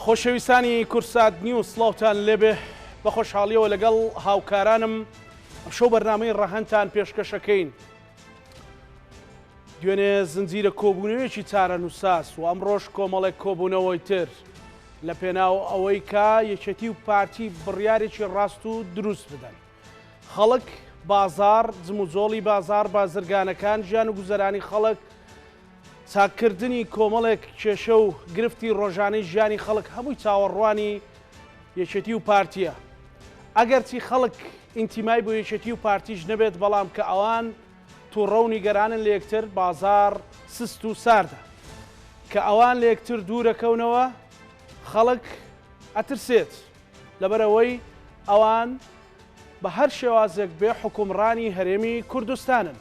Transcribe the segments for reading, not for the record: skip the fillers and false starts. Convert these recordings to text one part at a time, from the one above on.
خۆشەویستانی کوردسات نیوز سڵاوتان لێبێ بە خۆشحاڵیەوە لەگەڵ هاوکارانم ئەمشەو بەرنامەی ڕەهەندتان پێشکەشەکەین. دوێنێ زنجیرە کۆبوونەوەیەکی چارەنووسساز و ئەمڕۆش کۆمەڵێک کۆبوونەوەی تر لە پێناو ئەوەی کە یەکێتی و پارتی بڕیارێکی ڕاست و دروست بدەن. خەڵک، بازاڕ، جموجۆڵی بازاڕ، بازرگانەکان، ژیان و گوزەرانی خەڵک، چاککردنی کۆمەڵێک کێشە و گرفتی ڕۆژانەی ژیانی خەڵک هەمووی چاوەڕوانی یەکێتی و پارتییە. ئەگەرچی خەڵک ئینتیمای بۆ یەکێتی و پارتیش نەبێت، بەڵام کە ئەوان توڕە و نیگەرانن لە یەکتر، بازاڕ سست و ساردە. کە ئەوان لە یەکتر دوورەکەونەوە، خەڵک ئەترسێت. لەبەرئەوەی ئەوان بە هەر شێوازێک بێ حوکمڕانی هەرێمی کوردستانن.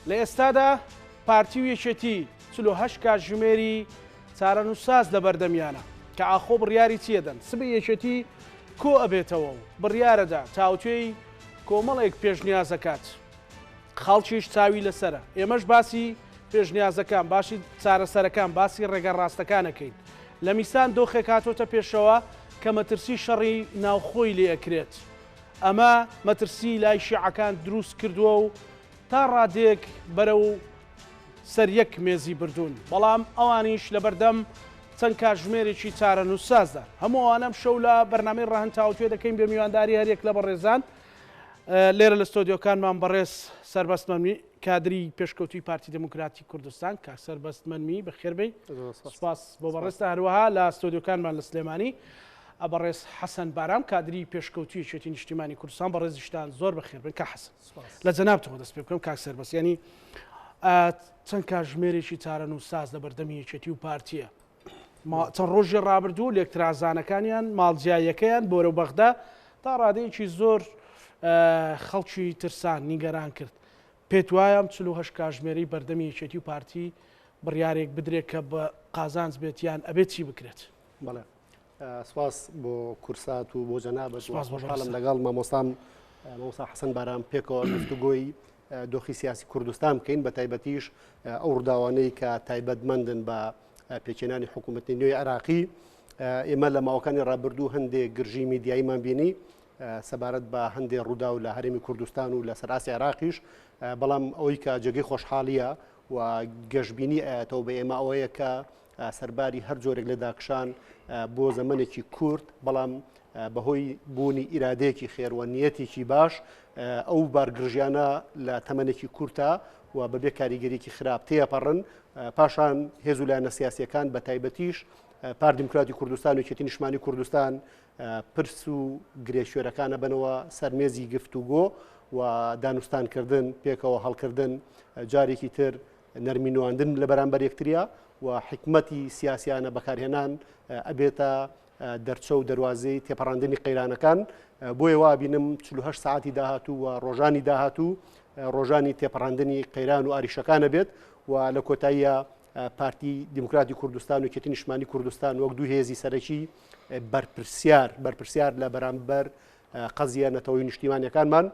لە ئێستادا پارتی و یەکێتی 48 کاتژمێری چارەنووسساز لە بەردەمیانە کە ئاخۆ بڕیاری چی ئەدەن؟ سبەی یەکێتی کۆ ئەبێتەوە و بڕیارەدا تاوتوێی کۆمەڵێک پێشنیاز ئەکات. خەڵکیش چاوی لەسەرە. ئێمەش باسی پێشنیازەکان، باشی چارەسەرەکان، باسی ڕێگا ڕاستەکان ئەکەین. لە میسان دۆخێک هاتۆتە پێشەوە کە مەترسی شەڕی ناوخۆی لێ ئەکرێت. ئەمە مەترسی لای شیعەکان دروست کردووە و تا ڕادەیەک بەرەو سەر یەک مێزی بردوون. بەڵام ئەوانیش لەبەردەم چەند کاتژمێرێکی چارەنووسسازدان. هەموو ئەوانە ئەمشەو لە بەرنامەی ڕەهەند تاوتوێ دەکەین بە میوانداری هەریەک لە بەڕێزان. لێرە لە ستۆدیۆکانمان بەڕێز سەربەست مەمی کادری پێشکەوتوی پارتی دموکراتی کوردستان کاک سەربەست مەمی بەخێربێی سپاس بۆ بەڕێزتە هەروەها لە ستۆدیۆکانمان لە سلێمانی بەڕێز حەسەن بارام کادری پێشکەوتوی یەکێتی نیشتیمانی کوردستان بەڕێزیشتان زۆر بەخێربن کاک حەسەن لە جەنابتەوە دەست پێ بکەم کاک سەربەست یعنی چەند کاژمێرێکی چارەنووسساز لە بەردەمی یەکێتی و پارتیە چەند ڕۆژی ڕابردوو لێکترازانەکانیان، ماڵجیاییەکەیان بۆرەو بەغدا تا ڕادەیەکی زۆر خەڵکی ترسان، نیگەران کرد. پێت وایە ئەم 48 کاژمێرەی بەردەمی یەکێتی و پارتی بڕیارێک بدرێت کە بە قازانج بێت یان ئەبێت چی بکرێت؟ بەڵێ سپاس بۆ کورسات و بۆ جەنابت. سپاس بۆ خۆشحاڵم لەگەڵ مامۆستام مامۆستا حەسەن بارام پێکەوە گفتوگۆی دۆخی سیاسی کوردستان بکەین بە تایبەتیش ئەو ڕووداوانەی کە تایبەتمەندن بە پێکهێنانی حکوومەتی نوێی عێراقی. ئێمە لە ماوەکانی ڕابردوو هەندێک گرژی میدیاییمان بینی سەبارەت بە هەندێک ڕووداو لە هەرێمی کوردستان و لە سەرئاستی عێراقیش، بەڵام ئەوەی کە جێگەی خۆشحاڵیە و گەشببینی ئەیاتەوە بە ئێمە ئەوەیە کە سەرباری هەر جۆرێک لە داکشان بۆ زەمەنێکی کورت، بەڵام بەهۆی بوونی ئیرادەیەکی خێر و نیەتێکی باش ئەو بارگرژیانە لە تەمەنێکی کورتە و بەبێ کاریگەریی خراپ تێپەڕن. پاشان هێز و لایەنە سیاسیەکان بە تایبەتیش پارت دیموکراتی کوردستان و یەکێتی نیشتمانی کوردستان پرس و گرێشوێرەکانە بنەوە سەر مێزی گفتوگۆ و دانوستانکردن، پێکەوە هەڵکردن، جارێکی تر نەرمی نواندن لە بەرامبەر یەکتریا و حکمەتی سیاسیانە بەکارهێنان ئەبێتە دەرچە و دەروازەی تێپەڕاندنی قەیرانەکان. بۆیە وا بینم 48 ساعتی داهاتوو و ڕۆژانی داهاتوو ڕۆژانی تێپەڕاندنی قەیران و ئاریشەکانە بێت و لە کۆتاییە پارتی دیموکراتی کوردستان و یەکێتی نیشتمانی کوردستان وەک دوو هێزی سەرەکی بەرپرسیار بەرپرسیار لە بەرامبەر قەزیە نەتەوەی نیشتیمانیەکانمان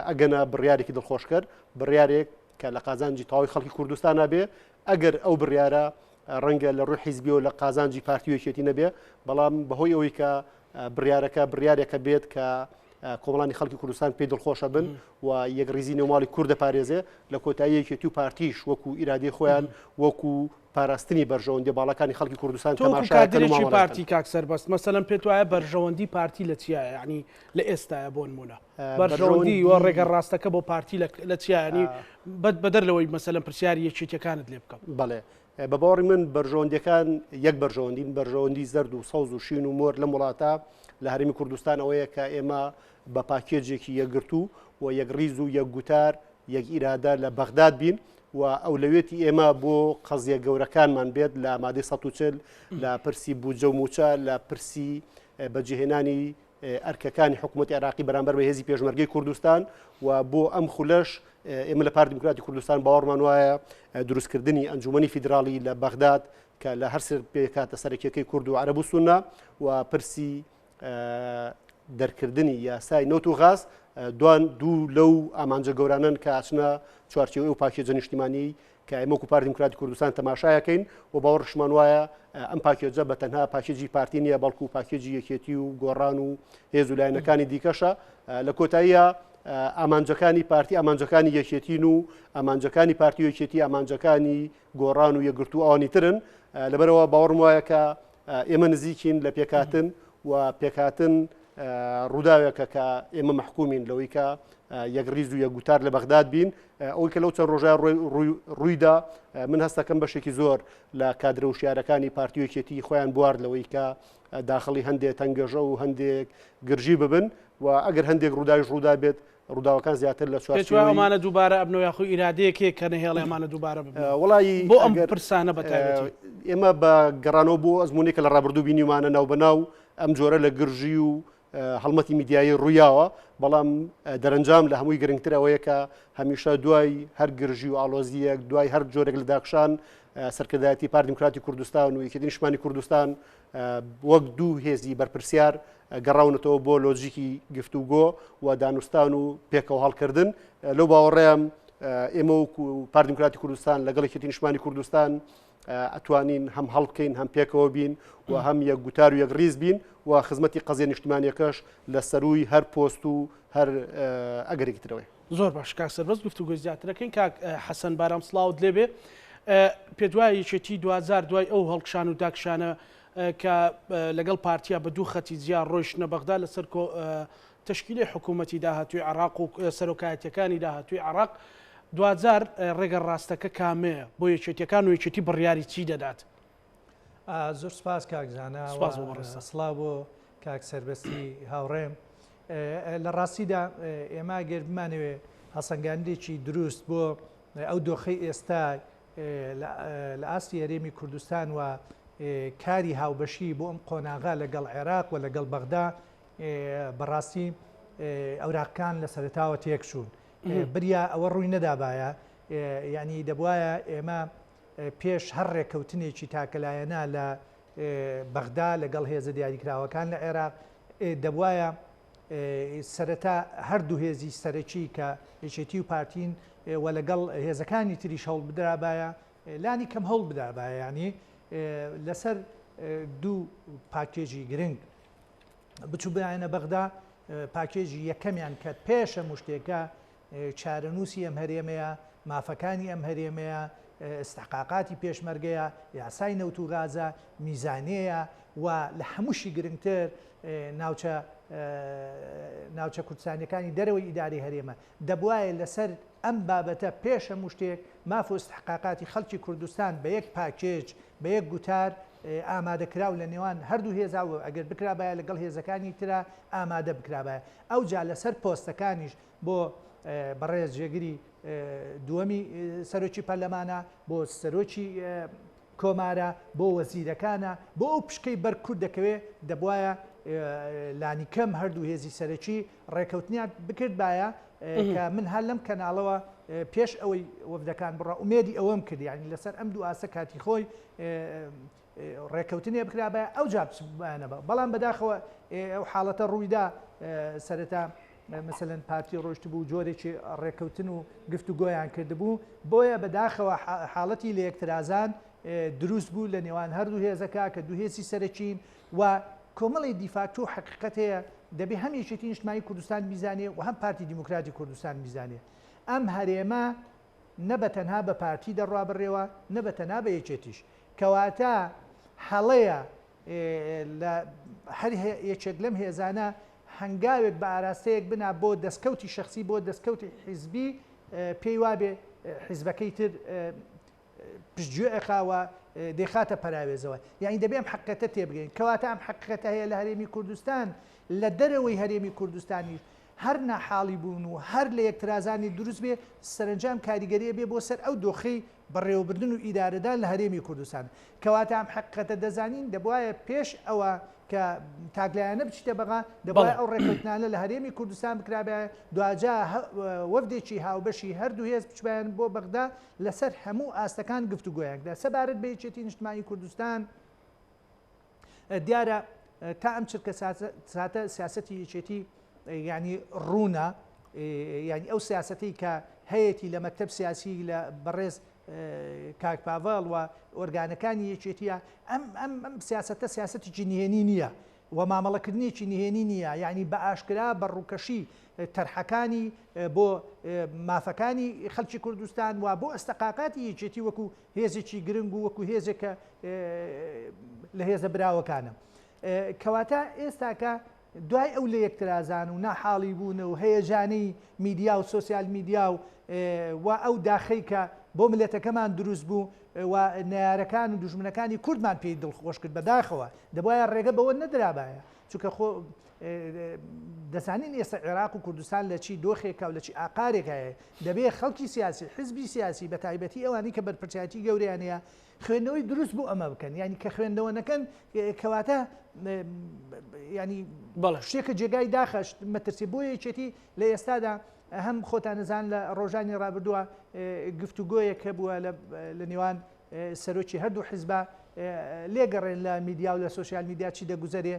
ئەگەنە بڕیارێکی دڵخۆشکەر، بڕیارێک کە لە قازانجی تەواوی خەڵکی کوردستانە بێ. ئەگەر ئەو بڕیارە ڕەنگە لە ڕووی حیزبیەوە لە قازانجی پارتی و یەکێتی نەبێ، بەڵام بەهۆی ئەوەی کە بڕیارەکە بڕیارێکە بێت کە کۆمەڵانی خەڵکی کوردستان پێی دڵخۆشە بن و یەکڕیزی نێوماڵی کورد دەپارێزێ، لە کۆتایی یەکێتی و پارتیش وەکو ئیرادەی خۆیان وەکو پاراستنی بەرژەوەندیە باڵاکانی خەڵکی کوردستان تۆ وەکو تەماشا ئەکەن و کادرێکی مامەڵە ئەکەن. پارتی کاک سەربەست مەسەلەن پێت وایە بەرژەوەندی پارتی لە چیایە یانی لە ئێستایا بۆ نموونە بەرژەوەندی و ڕێگە بەرژەوەندی ڕاستەکە بۆ پارتی لە چیایە یانی بەدەر لەوەی مەسەلەن پرسیاری یەکێتیەکانت لێ بکەم. بەڵێ بە باوەڕی من بەرژەوەندیەکان یەک بەرژەوەندین، بەرژەوەندی زەرد و سەوز و شین و مۆر لەم وڵاتە لە هەرێمی کوردستان ئەوەیە کە ئێمە بە پاکێجێکی یەکگرتوو و یەکڕیز و یەکگوتار یەک ئیرادە لە بەغداد بین و ئەولەوێتی ئێمە بۆ قەزیە گەورەکانمان بێت لە مادەی 140، لە پرسی بودجە و موچە، لە پرسی بەجێهێنانی ئەرکەکانی حکوومەتی عێراقی بەرامبەر بە هێزی پێشمەرگەی کوردستان و بۆ ئەم خولەش ئێمە لە پارتی دیموکراتی کوردستان باوەڕمان وایە دروستکردنی ئەنجومەنی فیدراڵی لە بەغداد کە لە هەر سێ پێکهاتە سەرەکیەکەی کورد و عەرەب و سوننە و پرسی دەرکردنی یاسای نەوت و غاز دوان دوو لەو ئامانجە گەورانەن کە ئاچنە چوارچێوەی و پاکێجە نیشتیمانی کە ئێمە وەکو پارتی دیموکراتی کوردستان تەماشایەکەین و باوەڕشمان وایە ئەم پاکێجە بە تەنها پاکێجی پارتی نییە بەڵکو پاکێجی یەکێتی و گۆڕان و هێز و لایەنەکانی دیکەشە لە کۆتاییە ئامانجەکانی پارتی ئامانجەکانی یەکێتین و ئامانجەکانی پارتی و یەکێتی ئامانجەکانی گۆڕان و یەکگرتوو ئەوانی ترن لەبەرەوە باوەڕم وایە کە ئێمە نزیکین لە پێکهاتن و پێکهاتن ڕووداوێکە کە ئێمە مەحکومین لەوەی کە یەک ڕیز و یەک گوتار لە بەغداد بین ئەوەی کە لەو چەند ڕۆژە ڕوویدا من هەستەکەم بەشێکی زۆر لە کادرە وشیارەکانی پارتی و یەکێتی خۆیان بوارد لەوەی کە داخڵی هەندێک تەنگەژە و هەندێک گرژی ببن و ئەگەر هەندێک ڕووداویش ڕوودا بێت ڕووداوەکان زیاتر لە پێت وایە ئەمانە دووبارە ئەبنەوە یاخو ئیرادەیەک هەیە کە نەهێڵێ ئەمانە دووبارە ببنەوە؟ وەڵایی بۆ ئەم پرسانە بە تایبەتی. ئێمە بە گەڕانەوە بۆ ئەزموونێک کە لە ڕابردوو بینیومانە ناوبەناو ئەم جۆرە لە گرژی و هەڵمەتی میدیایی ڕوویاوە، بەڵام دەرەنجام لە هەمووی گرنگتر ئەوەیە کە هەمیشە دوای هەر گرژی و ئاڵۆزییەک، دوای هەر جۆرێک لە داکشان، سەرکردایەتی پارتی دیموکراتی کوردستان و یەکێتی نیشتمانی کوردستان وەک دوو هێزی بەرپرسیار گەڕاونەتەوە بۆ لۆجیکی گفتوگۆ و دانوستان و پێکەوە هەڵکردن. لەو باوەڕەیام ئێمە وەکو پارتی دیموکراتی کوردستان لەگەڵ یەکێتی نیشتمانی کوردستان ئەتوانین هەم هەڵبکەین هەم پێکەوە بین و هەم یەک گوتار و یەک ڕیز بین و خزمەتی قەزیە نیشتمانیەکەش لە سەرووی هەر پۆست و هەر ئەگەرێکی ترەوەیە. زۆر باش کاک سەربەست گفتوگۆی زیاتر ئەکەین. کاک حەسەن بارام سڵاوت لێبێ. پێت وایە یەکێتی دواجار دوای ئەو هەڵکشان و داکشانە کە لەگەڵ پارتیا بە دوو خەتی جیا ڕۆیشتنە بەغدا لەسەر تەشکیلی حکوومەتی داهاتووی عێراق و سەرۆکایەتیەکانی داهاتووی عێراق دواجار ڕێگە ڕاستەکە کامەیە بۆ یەکێتیەکان و یەکێتی بڕیاری چی دەدات؟ زۆر سپاس کاک زانا سپاس بۆ بەڕێزتان. سڵاو بۆ کاک سەربەستی هاوڕێم. لە ڕاستیدا ئێمە گەر بمانەوێ هەڵسەنگاندێکی دروست بۆ ئەو دۆخەی ئێستا لە ئاستی هەرێمی کوردستان و کاری هاوبەشی بۆ ئەم قۆناغە لەگەڵ عێراق و لەگەڵ بەغدا بەڕاستی ئەوراقەکان لە سەرەتاوە تێکچوون بریا ئەوە ڕووی نەدابایە یعنی دەبواە ئێمە پێش هەر ڕێککەوتنێکی تاکەلایەنە لە بەغدا لەگەڵ هێزە دیاریکراوەکان لە عێراق دەبواە سەرەتا هەردوو هێزی سەرەکی کە یەکێتی و پارتین و لەگەڵ هێزەکانی تریش هەوڵ بدرابایە لانی کەم هەوڵ بدابایە ینی لەسەر دوو پاکێجی گرنگ بچوبایەنە بەغدا پاکێجی یەکەمیان کە پێش هەموو شتێکە چارەنووسی ئەم هەرێمەیە، مافەکانی ئەم هەرێمەیە، ئیستحقاقاتی پێشمەرگەیە، یاسای نەوت و غازە، میزانیەیە و لە هەمووشی گرنگتر ناوچە ناوچە کوردستانیەکانی دەرەوەی ئیدارەی هەرێمە. دەبوایە لەسەر ئەم بابەتە پێش هەموو شتێک ماف و ئیستحقاقاتی خەڵکی کوردستان بە یەک پاکێج، بە یەک گوتار ئامادەکراو لە نێوان هەردوو هێزا و ئەگەر بکرابایە لەگەڵ هێزەکانی ترا ئامادە بکرابایە. ئەوجا لەسەر پۆستەکانیش بۆ بەڕێز جێگری دووەمی سەرۆکی پەرلەمانە، بۆ سەرۆکی کۆمارە، بۆ وەزیرەکانە، بۆ ئەو پشکەی بەر کورد دەکەوێ، دەبوایە لانیکەم هەردوو هێزی سەرەکی ڕێکەوتنیان بکردبایە کە من هەر لەم کەناڵەوە پێش ئەوەی وەفدەکان بڕا ئومێدی ئەوەم کرد یانی لەسەر ئەم دوو ئاستە کاتی خۆی ڕێکەوتنێ بکرابایە ئەوجا بچبایەنە بە بەڵام بەداخەوە ئەو حاڵەتە ڕوویدا سەرەتا مەسەلەن پارتی ڕۆشتبوو جۆرێکی ڕێکەوتن و گفتوگۆیان کردبوو بۆیە بەداخەوە حاڵەتی لەیەکترازان دروست بوو لە نێوان هەردوو هێزەکە کە دوو هێزی سەرەکین و کۆمەڵی دیفاکتۆ و حەقیقەت هەیە دەبێ هەم یەکێتی نیشتمانی کوردستان بیزانێ و هەم پارتی دیموکراتی کوردستان بیزانێ ئەم هەرێمە نە بە تەنها بە پارتی دەڕوا بڕێوە نە بە تەنها بە یەکێتیش کەواتە هەڵەیە لە هەر یەکێک لەم هێزانە هەنگاوێک بە ئاراستەیەک بنا بۆ دەستکەوتی شەخسی بۆ دەستکەوتی حیزبی پێی وابێ حیزبەکەی تر پشتگوێ ئەخا و دەیخاتە پەراوێزەوە یعنی دەبێ ئەم حەقیقەتە تێبگەین کەواتە ئەم حەقیقەتە هەیە لە هەرێمی کوردستان لە دەرەوەی هەرێمی کوردستانیش هەر ناحاڵی بوون و هەر لە یەکترازانی دروست بێ سەرەنجام کاریگەریە بێ بۆ سەر ئەو دۆخەی بەڕێوەبردن و ئیدارەدان لە هەرێمی کوردستان. کەواتە ئەم حەقیقەتە دەزانین، دەبوایە پێش ئەوە کە تاکلایەنە بچیتە بەغا، دەبوایە ئەو ڕێککەوتنانە لە هەرێمی کوردستان بکرابایە، دواجا وەفدێکی هاوبەشی هەردوو هێز بچبایەن بۆ بەغدا لەسەر هەموو ئاستەکان گفتوگۆیان کرا. سەبارەت بە یەکێتی نیشتمانی کوردستان، دیارە تا ئەم چرکە ساتە سیاسەتی یەکێتی یعنی ڕوونە یعنی ئەو سیاسەتی کە هەیەی لە مەکتب سیاسی لە بەڕێز کاک پاڤڵ و ئۆرگانەکانی یەکێتیە ئەم ئەم ئەم سیاسەتە سیاسەتێکی نهێنی نییە و مامەڵەکردنێکی نهێنی نییە یعنی بە ئاشکرا بە ڕووکەشی تەرحەکانی بۆ مافەکانی خەلکی کوردستان و بۆ ئەستەقاقاتی یەکێتی وەکو هێزێکی گرنگ و وەکو هێزێک کە لە هێزە براوەکانە. کەواتە ئێستاکە دوای ئەو لەیەکترازان و ناحاڵی بوون و هەیەجانەی میدیا و سۆسیال میدیا و و ئەو داخەی کە بۆ ملەتەکەمان دروست بوو و نەیارەکان و دوژمنەکانی کوردمان پێی دڵخۆش کرد بەداخەوە دەبوایە ڕێگە بەوە نەدرابایە چونکە خۆ دەزانین ئێستا عێراق و کوردستان لە چی دۆخێکا و لە چی ئاقارێک هەیە دەبێ خەڵکی سیاسی حزبی سیاسی بە تایبەتی ئەوانی کە بەرپرسیارەتی گەورەیان هەیە خوێندنەوەی دروست بۆ ئەمە بکەن یعنی کە خوێندنەوە نەکەن کەواتە ینی بەڵێ شتێکە جێگای داخەشت مەترسی بۆ یەکێتی لە ئێستادا هەم خۆتان نەزان لە ڕۆژانی ڕابردووە گفتوگۆیەک هەبووە لە نێوان سەرۆکی هەردوو حزبە لێگەڕێن لە میدیا و لە سۆسیال میدیا چی دەگوزەرێ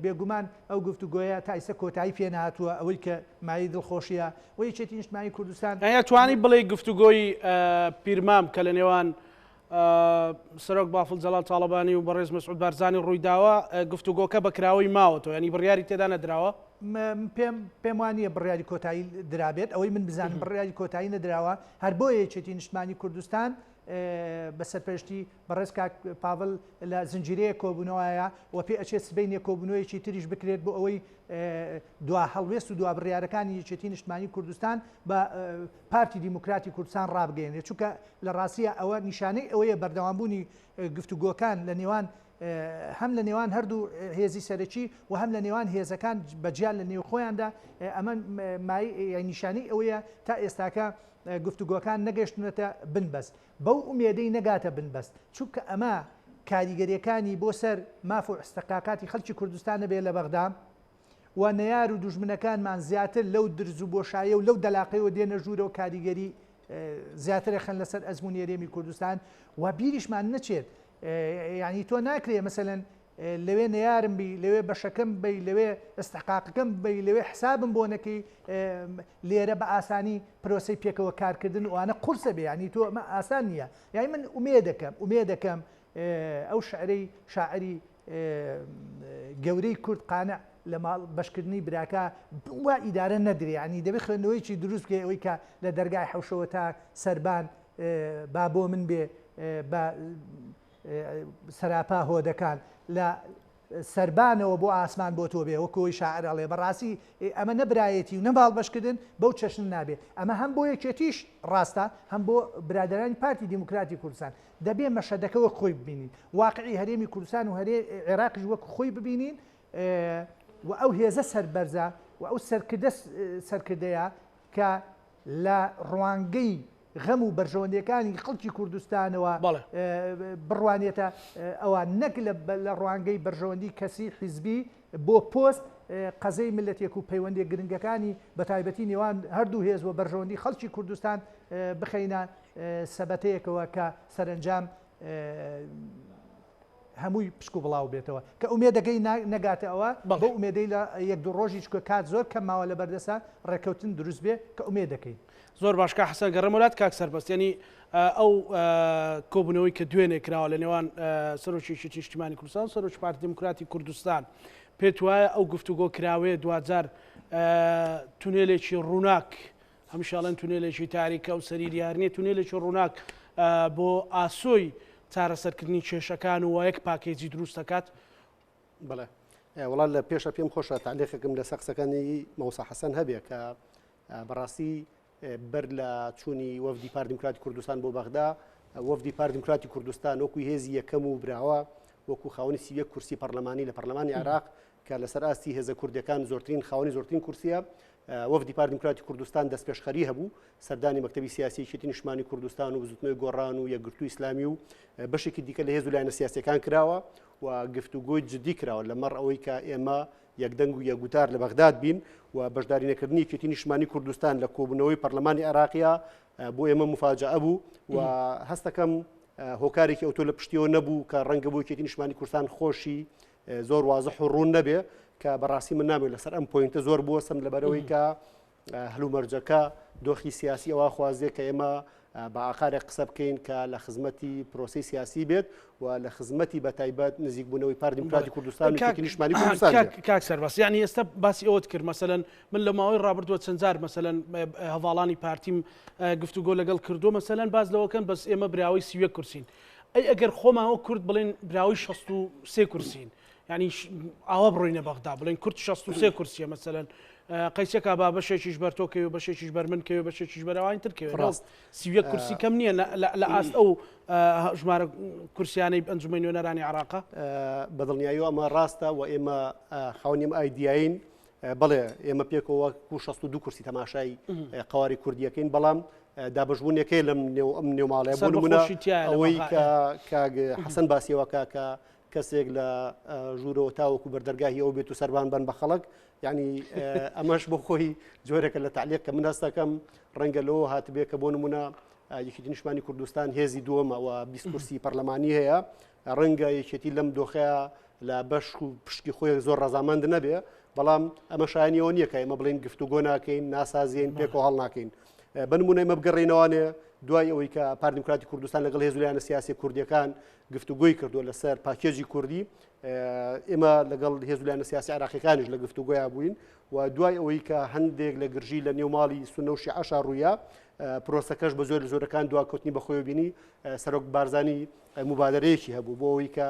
بێگومان ئەو گفتوگۆیە تا ئیستا کۆتایی پێ نەهاتووە ئەوەی کە مایەی دڵخۆشیە و یەکێتی نیشتمانی کوردستان. ئەیا توانی بڵێی گفتوگۆی پیرمام کە لە نێوان سەرۆک بافڵ جەلال تاڵەبانی و بەڕێز مەسعود بارزانی ڕوویداوە گفتوگۆکە بە کراوەی ماوەتەوە یانی بڕیاری تێدا نەدراوە؟ پێم پێم وانییە بڕیاری کۆتایی درابێت ئەوەی من بزانم بڕیاری کۆتایی نەدراوە هەر بۆیە یەکێتی نیشتمانی کوردستان بە سەرپەرشتی بەڕێز کاک پاڤل لە زنجیرەیەک کۆبوونەوەیە و پێ ئەچێت سبەینێ کۆبوونەوەیەکی تریش بکرێت بۆ ئەوەی دوا هەڵوێست و دوا بڕیارەکانی یەکێتی نیشتمانی کوردستان بە پارتی دیموکراتی کوردستان ڕابگەیەنێت چونکە لە ڕاستیە ئەوە نیشانەی ئەوەیە بەردەوامبوونی گفتوگۆکان لە نێوان هەم لە نێوان هەردوو هێزی سەرەکی و هەم لە نێوان هێزەکان بەجیا لە نێو خۆیاندا ئەمە نیشانەی ئەوەیە تا ئێستاکە گفتوگۆکان نەگەشتونەتە بنبەست، بەو ئومێدەی نەگاتە بنبەست، چونکە ئەمە کاریگەریەکانی بۆ سەر ماف و ئیستحقاقاتی خەڵکی کوردستان نەبێت لە بەغدا و نەیار و دوژمنەکانمان زیاتر لەو درز و بۆشایە و لەو دەلاقەیەوە دێنە ژوورەوە کاریگەری زیاتر ئەخەن لەسەر ئەزموونی هەرێمی کوردستان و بیریشمان نەچێت یعنی تۆ ناکرێ مەسەلەن لەوێ نەیارم بی لەوێ بەشەکەم بی لەوێ ئستحقاقەکەم بی لەوێ حسابم بۆ نەکەی لێرە بە ئاسانی پرۆسی پێکەوە کارکردن وانە قورسە بێ ینی تۆ ئەمە ئاسان نییە یای من ئومێ دەکەم ئومێ دەکەم ئەو شعرەی شاعری گەورەی کورد قانع لە ماڵ بەشکردنی براکە وا ئیدارە نەدرێ ینی دەبێت خوێندنەوەیکی دروست بکەی ئەوەی کە لە دەرگای حەوشەوە تا سەربان با بۆ من بێ بە سەراپا هۆدەکان لە سەربانەوە بۆ ئاسمان بۆ تۆ بێ وەکو ئەوی شاعر ئەڵێ بەڕاستی ئەمە نە برایەتی و نە ماڵ بەشکردن بەو چەشنە نابێ ئەمە هەم بۆ یەکێتیش ڕاستە هەم بۆ برادەرانی پارتی دیموکراتی کوردستان دەبێ مەشهەدەکە وەک خۆی ببینین واقعی هەرێمی کوردستان و هەرێ عێراقیش وەک خۆی ببینین و ئەو هێزە سەربەرزە و ئەو سەرکردە سەرکردەیە کە لە ڕوانگەی غەم و بەرژەوەندیەکانی خەڵکی کوردستانەوە بڕوانێتە ئەوان نەک لە ڕوانگەی بەرژەوەندی کەسی حیزبی بۆ پۆست قەزەی ملەتێک و پەیوەندیە گرنگەکانی بەتایبەتی نێوان هەردوو هێز و بەرژەوەندی خەڵکی کوردستان بخەینە سەبەتەیەکەوە کە سەرەنجام هەمووی پشک و بڵاو بێتەوە کە ئومێدەکەی نەگاتە ئەوە بەو ئومێدەی لە یەک دوو ڕۆژی چکە کات زۆر کەم ماوە لە بەردەسە ڕێککەوتن دروست بێ کە ئومێد دەکەین. زۆر باش کاک حەسەن گەڕێمەوە لات کاک سەربەست یانی ئەو کۆبوونەوەی کە دوێنێ کراوە لە نێوان سەرۆکی یەکێتی نیشتیمانی کوردستان و سەرۆکی پارتی دیموکراتی کوردستان پێت وایە ئەو گفتوگۆ کراوەیە دواجار تونێلێکی ڕووناک هەمیشە ئەڵێن تونێلێکی تاریکە و سەری دیار نییە، تونێلێکی ڕووناک بۆ ئاسۆی چارەسەرکردنی کێشەکان و یەک پاکێجی دروست دەکات؟ بەڵێ وڵا لە پێشە پێم خۆشە تعلێقێکم لەسەر قسەکانی مامۆستا حەسەن هەبێ کە بەڕاستی بەر لە چوونی وەفدی پارتی دیموکراتی کوردستان بۆ بەغدا وەفدی پارتی دیموکراتی کوردستان وەکو هێزی یەکەم و براوە وەکو خاوەنی 31 کورسی پەرلەمانی لە پەرلەمانی عێراق کە لەسەر ئاستی هێزە کوردەکان زۆرترین خاوەنی زۆرترین کورسیە وەفدی پارتی دیموکراتی کوردستان دەستپێشخەری هەبوو سەردانی مەکتەبی سیاسی یەکێتی نیشتمانی کوردستان و بزوتنەوەی گۆڕان و یەکگرتوو ئیسلامی و بەشێکی دیکە لە هێز و لایەنە سیاسیەکان کراوە و گفتوگۆی جدی کراوە لەمەڕ ئەوەی کە ئێمە یەکدەنگ و یەکگوتار لە بەغداد بین و بەشداری نەکردنی یەکێتی نیشتمانی کوردستان لە کۆبوونەوەی پەرلەمانی عێراقیە بۆ ئێمە مفاجئە بوو و هەستەکەم هۆکارێکی ئەوتۆ لە پشتیەوە نەبوو کە ڕەنگە بۆ یەکێتی نیشتمانی کوردستان خۆشی زۆر وازح و ڕوون نەبێ کە بەڕاستی من نامەوێت لەسەر ئەم point ە زۆر بوەستم لەبەرەوەی کە هەلومەرجەکە دۆخی سیاسی ئەوە خوازێ کە ئێمە بە ئاقارێک قسە بکەین کە لە خزمەتی پرۆسەی سیاسی بێت و لە خزمەتی بە تایبەت نزیکبوونەوەی پارتی دیموکراتی کوردستان و یەکێتی نیشتمانی کوردستان بێت. کاک سەربەست یانی ئێستا باسی ئەوەت کرد مەسەلەن من لە ماوەی ڕابردووە چەند جار مەسەلەن هەڤاڵانی پارتیم گفتوگۆ لەگەڵ کردووە مەسەلەن باس لەوەکەن بەس ئێمە براوەی 31 کورسین ئەی ئەگەر خۆمان وەک کورد بڵێن براوەی 63 کورسین یعنی ئاوا بڕۆینە بەغدا بڵێن کورد 63 کورسیە مەسەلەن قەیسەکە با بەشێکیش بەر تۆ کەوێ بەشێکیش بەر من کەوێ بەشێکیش بەر ئەوانی تر کەوێ ڕاست 31 کورسی کەم نییە لە ئاست ئەو ژمارە کورسیانەی ئەنجومەنی نوێنەرانی عێراقە؟ بە دڵنیاییەوە ئەمە ڕاستە و ئێمە خاوەنی ئەم ئایدیایین بەڵێ ئێمە پێکەوە وەکو 62 کورسی تەماشای قەواری کوردیەکەین بەڵام دابەشبوونەکەی لەم نێو ئەم نێوماڵەیە بۆ نمونە ئەوەی کە کاک حەسەن باسیەوە کە کە کەسێک لە ژوورەوە تاوەکو بەردەرگاهی ئەو بێت و سەربان بن بە خەڵک یعنی ئەمەش بۆ خۆی جۆرێکە لە تعلیق کە من هەستەکەم ڕەنگە لەوە هاتبێ کە بۆ نمونە یەکێتی نیشتمانی کوردستان هێزی دووەمە و 20 کورسی پەرلەمانی هەیە ڕەنگە یەکێتی لەم دۆخەیە لە بەش و پشکی خۆی زۆر ڕەزامەند نەبێ بەڵام ئەمە شایانی ئەوە نییە کە ئێمە بڵێن گفتوگۆ ناکەین ناسازیین پێکەوە هەڵ ناکەین بە نمونە ئێمە بگەڕێینەوانێ دوای ئەوەی کە پارتی دیموکراتی کوردستان لەگەڵ هێز و لایەنە سیاسیە کوردیەکان گفتوگۆی کردووە لەسەر پاکێجی کوردی ئێمە لەگەڵ هێز و لایەنە سیاسی عراقیەکانیش لە گفتوگۆیا بووین و دوای ئەوەی کە هەندێک لە گرژی لە نێو ماڵی سونە و شیعەشا ڕوویا پرۆسەکەش بە زۆر لە زۆرەکان دواکەوتنی بەخۆیەوە بینی سەرۆک بارزانی موبادەرەیەکی هەبوو بۆ ئەوەی کە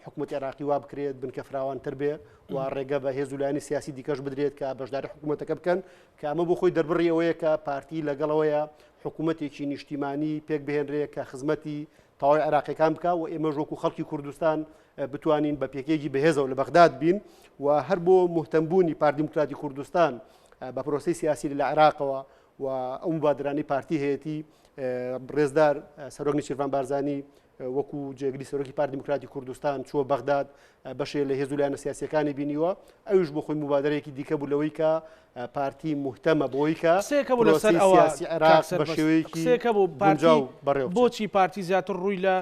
حکوومەتی عێراقی وا بکرێت بنکە فراوانتر بێ و ڕێگە بە هێز و لایەنی سیاسی دیکەش بدرێت کە بەشداری حکوومەتەکە بکەن کە ئەمە بۆ خۆی دەربڕی ئەوەیە کە پارتی لەگەڵەوەیە حکوومەتێکی نیشتیمانی پێک بهێنرێ کە خزمەتی تەواوی عێراقیەکان بکە و ئێمەش وەکو خەڵکی کوردستان بتوانین بە پێکێکی بەهێزەوە لە بەغداد بین و هەر بۆ مهتەمبوونی پارتی دیموکراتی کوردستان بە پرۆسەی سیاسی لە عێراقەوە و ئەو مبادرانەی پارتی هەیەتی ڕێزدار سەرۆک نێچیرڤان بارزانی وەکو جێگری سەرۆکی پارتی دیموکراتی کوردستان چووە بەغداد بەشێ لە هێز و لایەنە سیاسیەکانی بینیوە ئەویش بۆ خۆی مبادرەیەکی دیکە بوو لەوەی کە پارتی مهتەمە بۆی کە قسەیەکە بوو لەسەر ئەوە سیاسی عێراق بە شێوەیەکی قسەیەکە بوو پارتی گونجاو بەڕێوە بچێت. بۆچی پارتی زیاتر ڕووی لە